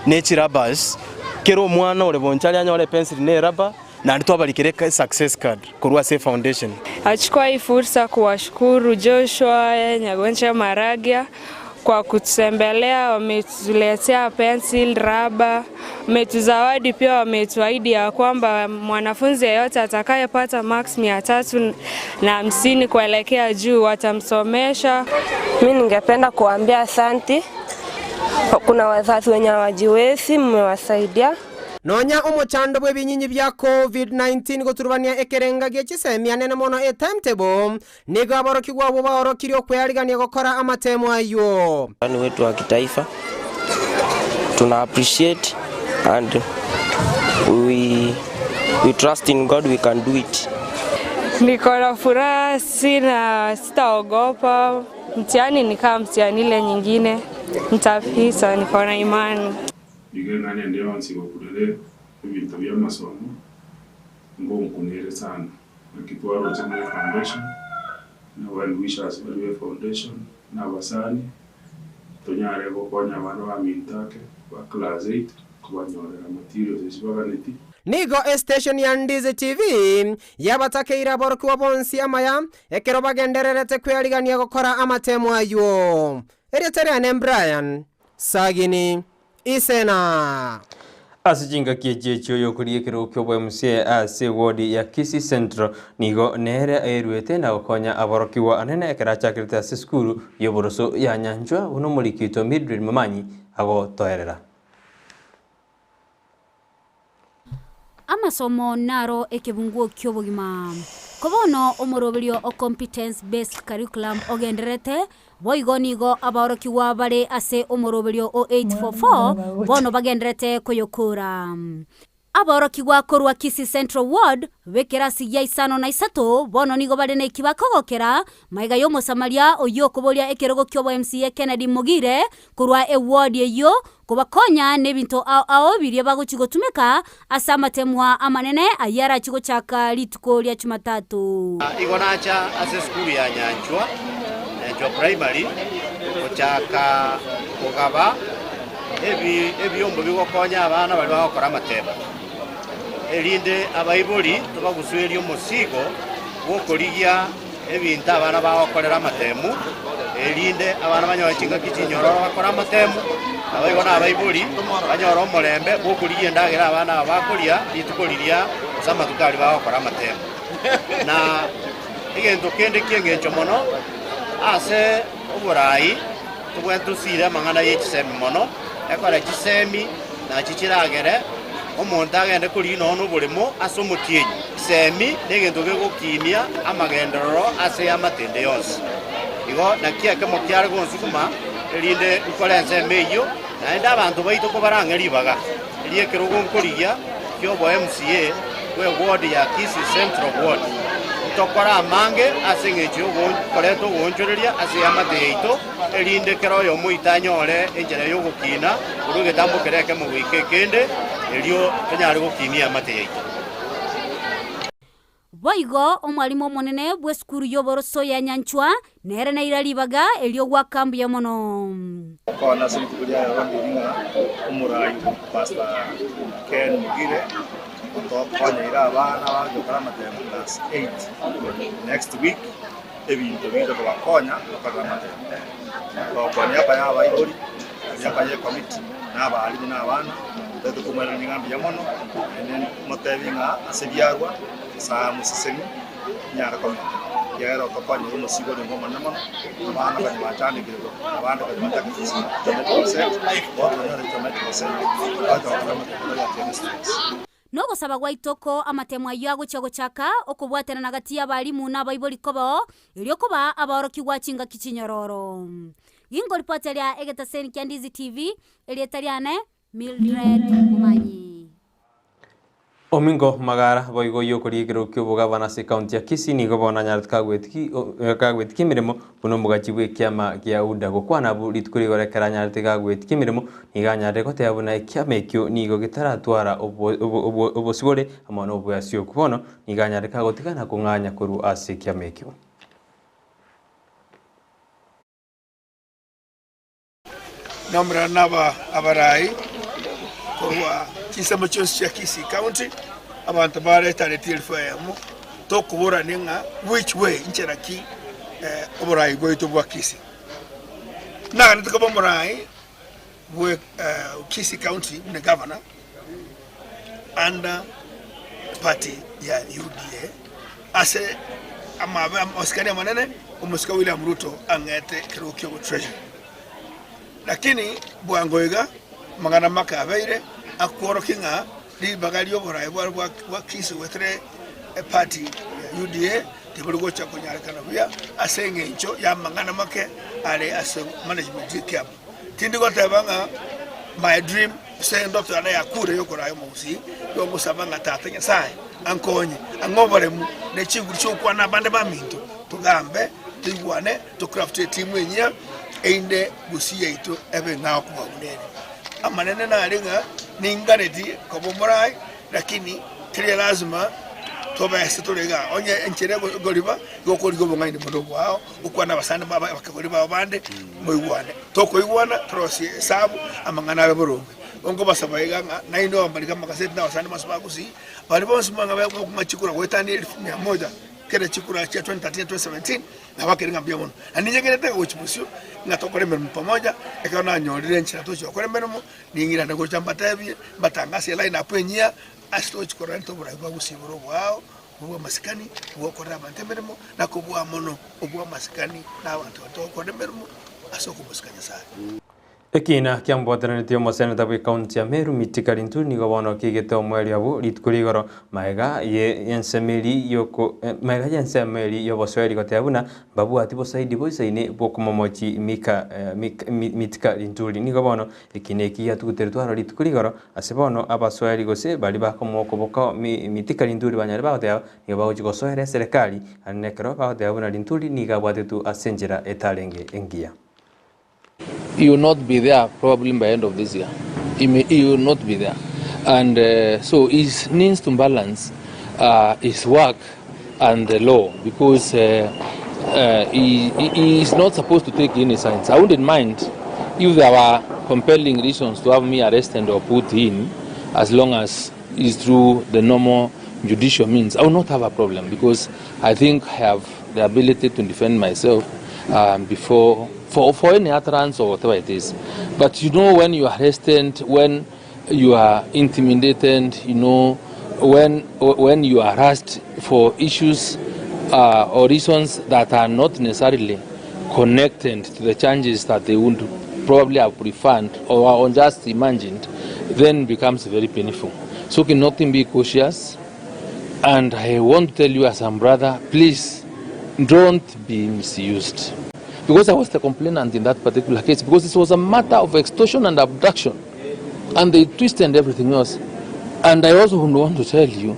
ne chirubers, kera omwana ore bonchari anyore epencil ne erubber, naende twabarikera e success card korwa ase efoundation. Nachukua hii fursa kuwashukuru Joshua Nyagoncha Maragia kwa kututembelea, wametuletea pencil, raba, wametuzawadi pia, wametuahidi ya kwamba mwanafunzi yeyote atakayepata marks 350 kuelekea juu watamsomesha. Mi ningependa kuambia asanti. Kuna wazazi wenye hawajiwezi, mmewasaidia. Nonya omochando bw'ebinyinyi bia Covid-19 goturubania ekerenga gie chisemi anene mono e timetable, nigo aborokigwa abwo baorokirie okwearigania gokora amatemo ayio. Wetu wa kitaifa tuna appreciate and we, we trust in God we can do it. Niko na furaha, sina sitaogopa. Mtihani ni kama mtihani ile nyingine, nitapita, niko na imani. Igo eng'ana ende yonsi gokurera ebinto bi'amasomo, ngonkunere sana. Naki twaroche buna efoundation, na well wishers baria be foundation, na abasani, tonyare gokonya abana baminto ake ba class eight, kobanyorera materials echio baganeti. Nigo estation ya Ndizi TV yabatakeire aborokigwa bonsi amaya ekero bagendererete kwearigania gokora amatemo ayio. Erieta riane Brian Sagini Isena. Ase chingaki echi echio oyokoria ekerogo ki'obo MCA ase ewodi ya Kisii Central nigo nere aeruete na gokonya aborokigwa anene ekero achakerete ase esukuru y'oboroso ya Nyanchwa buna omoriki oito Mildred Momanyi agotoerera. Amasomo naro ekebunguo ki'obogima. Ko bono omoroberio o Competence Based Curriculum ogendererete, boigo nigo abaorokigwa bare ase omoroberio o 8-4-4 bono bagendererete koyokora. Aborokigwa korwa Kisii Central Ward b'ekerasi gia isano na isato bono nigo bare neki bakogokera magega y'Omosamaria oyio okoboria ekerogo ki'obo MCA Kennedy Mogire korwa eward eyio kobakonya nebinto ao ao biria bagochi gotumeka ase amatemwa amanene ayio arachi gochaka rituko ria Jumatatu. Igo nacha ase esukuru ya Nyanchwa, Nyanchwa Primary, gochaka kogaba ebiombo bigokonya abana baria bagokora amatemo, erinde abaibori tobagusuerie omosigo bw'okorigia ebinto abana bagokorera amatemu, erinde abana banyore chingaki chinyororo bakore amatemu, naboigo na abaibori banyore omorembe bw'okorigia endagera abana aba bakoria rituko riria gose amatuko aria bagokora amatemu. Na egento kende ki'engencho mono ase oborai, tobwenerete tosire amang'ana ye chisemi mono, ekore chisemi nachi chiragere omonto agende korigia nonya noboremo ase omotienyi. Chisemi negento gegokinia amagenderero ase amatende yonsi. Igo naki ekemo kiare gonsuguma, erinde nkore ensemo eyio, naende abanto baito kobarang'e ribaga ri'ekerogo nkorigia ki'obo MCA bwe ward ya Kisii Central Ward. Ntokore amange ase engencho y'okoreta ogoonchoreria ase eamate yaito, erinde kera oyomo oito anyore enchera y'ogokiina korwa egetambo keria ekemo goika ekende, erio tonyare gokiinia eamate yaito. Boigo omwalimu omonene bw'esukuru y'oboroso ya Nyanchwa nere naira ribaga erio goaka mbuya mono. Okona ase rituko ria rero ndiri ng'a omorai Pastor Ken Mogire otokonyeire abana bagochia gokora amatemo class 8 next week ebinto bigocha kobakonya gokorera amatemo. Togokwania niaba ya abaibori, niaba ye committee na abalimu na abana toete komoiraneria ng'a mbuya mono naende motebi ng'a ase biarwa Nyasae amosesenie ninyare komenta ekiagera otokonyeire omosigo orenge omonene mono abana konya bachandekire abande konya batagete geometrical set bono tonyore geometrical set gocha gokora amatemo tobwati any stress. Nogosaba gwaito ko amatemo ayio agochia gochaka okobwatanana gati y'abalimu na abaibori kobao, erio kobaa abaorokigwa chingaki chinyororo. Ginkoripoteria egetaseni kia Ndizi TV, erieta riane Mildred Momanyi. Omingo Magara boigo oyio okoria ekerogo ki'obogavana ase ekaunti ya Kisii nigo bono anyarete kagwetikia emeremo buna omogachi bw'ekiama gia UDA. Gokwana abwo rituko rigoro ekero anyarete kagwetikia emeremo nigo anyarire goteba buna ekiama ekio nigo getaratwara obosibore amo nobweasioku. Bono nigo anyarire kagotigana kong'anya korwa ase ekiama ekio. Nomorero naba abarai korwa chinsemo chionsi chia Kisii County, abanto baretaneti elfu eyemo, tokoborania ng'a which way nchera ki oborai bwaito bwa Kisii. Naganete koba omorai bwe Kisii County buna governor under party ya UDA ase amabe amasikani amanene omosike William Ruto ang'ete ekerogo kia obo treasury. Lakini bwango iga amang'ana make abeire akworokia ng'a ribaga ri'oboraai bware bwa Kisii goetera eparty ya UDA tibori gocha konyarekana buya ase eng'encho y'amang'ana make are ase management y'ekiama. Tindi goteba ng'a my dream ase endoto yane yakure yokoraia omogusii, nigo ngosaba ng'a Tata Nyasaye ankonye, ang'e oboremu ne chinguru chi'ogokwana abande baminto, togambe, toigwane, tocraft etimu enyia, erinde gusii yaito ebe eng'ao kobua buna ere. Amanene nare ng'a ninganeti koba omorai, lakini teri lasima tobe ase tore igaa. Onye enchera ekoriba, igo okorigia obong'aini bonde obwao, okwane abasani babo abakegori bao bande, moigwane. Tokoigwana, torosie esabu, amang'ana abe boronge. Bono nkobasaba iga ng'a nainwe abamarika amagaseti na abasani bonsi ba Gusii, baria bonsi mwang'a bakong'a chikura goetania elfu mia moja kera chikura chia 2013 na 2017, nabakere ng'a mbuya mono. Na ninyegenete ng'a gochia bosio, ng'a tokore emeremo pamoja, ekero nanyorire enchera tochia gokora emeremo, ning'irane gocha mbatebie, mbatangase eline up enyia, ase togochia korenta oborai bwa Gusii bore oboao, obw'amasikani, obw'ogokorera abanto emeremo, na kobua mono obw'amasikani na abanto baria togokorera emeremo ase okomosika Nyasae. Ekiina kiamobwateranetie omoseneta bw'ecounty ya Meru Mithika Linturi nigo bono kiigete omoerio abwo rituko rigoro magega y'ensemo eri yoko magega y'ensemo eri y'obosoeri goteba buna mbabwati bosaidi boisaine bw'okomomochi Mika Mithika Linturi nigo bono ekiina eki giatuguteretwe aro rituko rigoro ase bono abasoeri gose baria bakomoa okoboko Mithika Linturi banyare bagoteba nigo bagochia gosoera eserekari naende nekero bagoteba buna Linturi nigo abwatetwe ase enchera etarenge engiya. He will not be there probably by end of this year. He, may, he will not be there. And uh, so he needs to balance uh, his work and the law because uh, uh, he, he is not supposed to take any signs. I wouldn't mind if there were compelling reasons to have me arrested or put in as long as it's through the normal judicial means. I will not have a problem because I think I have the ability to defend myself um, before for, for any utterance or whatever it is. But you know, when you are arrested, when you are intimidated, you know, when, when you are harassed for issues uh, or reasons that are not necessarily connected to the changes that they would probably have preferred or are just imagined, then becomes very painful. So cannot be cautious. And I want to tell you as a brother, please don't be misused. Because I was the complainant in that particular case, because it was a matter of extortion and abduction. And they twisted everything else. And I also would want to tell you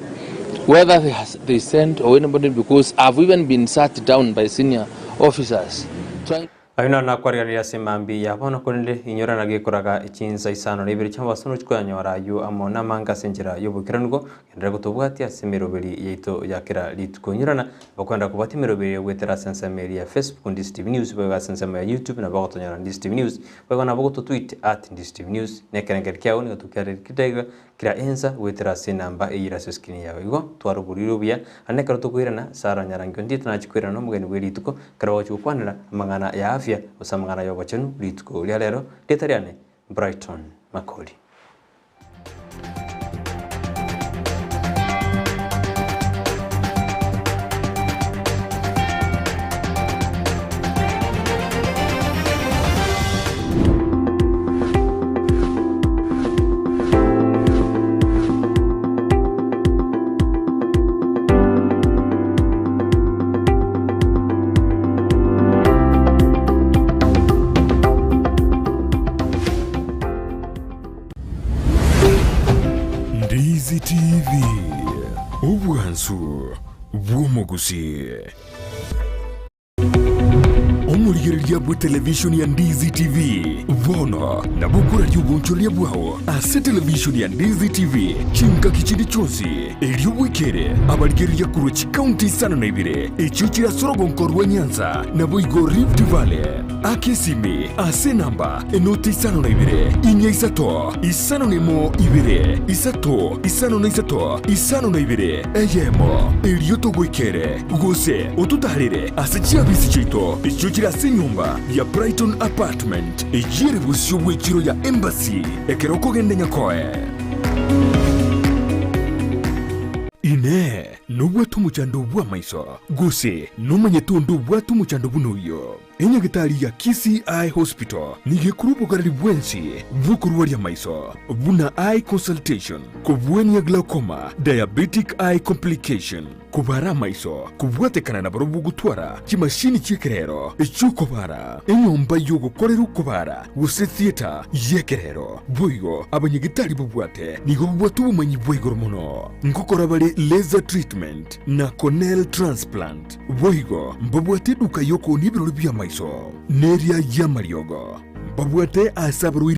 whether they, has, they sent or anybody, because I've even been sat down by senior officers trying Ayio naro nakwariganirie ase mambia ya bono, korende inyora nagekoraga chinsa isano na ibere chi'omobaso nochia koyanyora ayio amo namange ase enchera y'oboikeranu igo, genderera gotobwatia ase emeroberi yaito ya kera rituko. Inyorana bakwenda kobwatia emeroberi eye goetera ase ensemo eria ya Facebook Ndisi TV News, boigo ase ensemo ya YouTube nabo bagotonyora Ndisi TV News, boigo nabo gototweet at Ndisi TV News, na ekerengerio kiao nigo tokiarerire iga Kera ensa goetera ase enamba eyio ere ase escreen yao. Igo, twara oborwaire obuya, naende ekero tokoirana, Sarah Nyarangi ondiete nachie koirana nomogeni bwe rituko, ekero bagochia gokwanera amang'ana ya afya gose amang'ana y'obochenu rituko ria rero, rieta riane Brighton Makori. Ndizi TV, obwansu bw'omogusii. Omorigereria bw'etelevishoni ya Ndizi TV bono nabo okoraria obonchoreria bwao ase televishoni ya Ndizi TV chingaki chinde chionsi, erio bwekere abarigereria korwa chikaunti isano na ibere echio chire ase orogonko rwa Nyanza naboigo Rift Valley. Aka esimi ase enamba enoti isano na ibere, inya isato, isano na emo ibere, isato, isano na isato, isano na ibere, eyemo, erio togoikere, gose ototaarere ase chiabisi chiaito echio chire ase enyomba ya Brighton Apartment, eyio ere bosio bw'echiro ya Embassy, ekero okogenda Nyakoe. Inee! Nobwate omochando bw'amaiso, gose nomanyete onde obwate omochando buna oyio? Enyagetari ya Kisii Eye Hospital nigo ekorwa obogareri bwensi bw'okorwaria amaiso buna eye consultation, kobwania glaucoma, diabetic eye complication, kobara amaiso, kobwatekana na barobwo gotwara chimashini chi'ekerero chi'okobara, enyomba y'ogokorera okobara gose theatre y'ekerero. Boigo abanyagetari babwate nigo babwate obomanyi bwa igoro mono ngokora bare laser treatment na corneal transplant. Boigo mbabwate eduka y'okoonia ebirori bi'amaiso, na eria y'amariogo. Mbabwate aase abarwaire.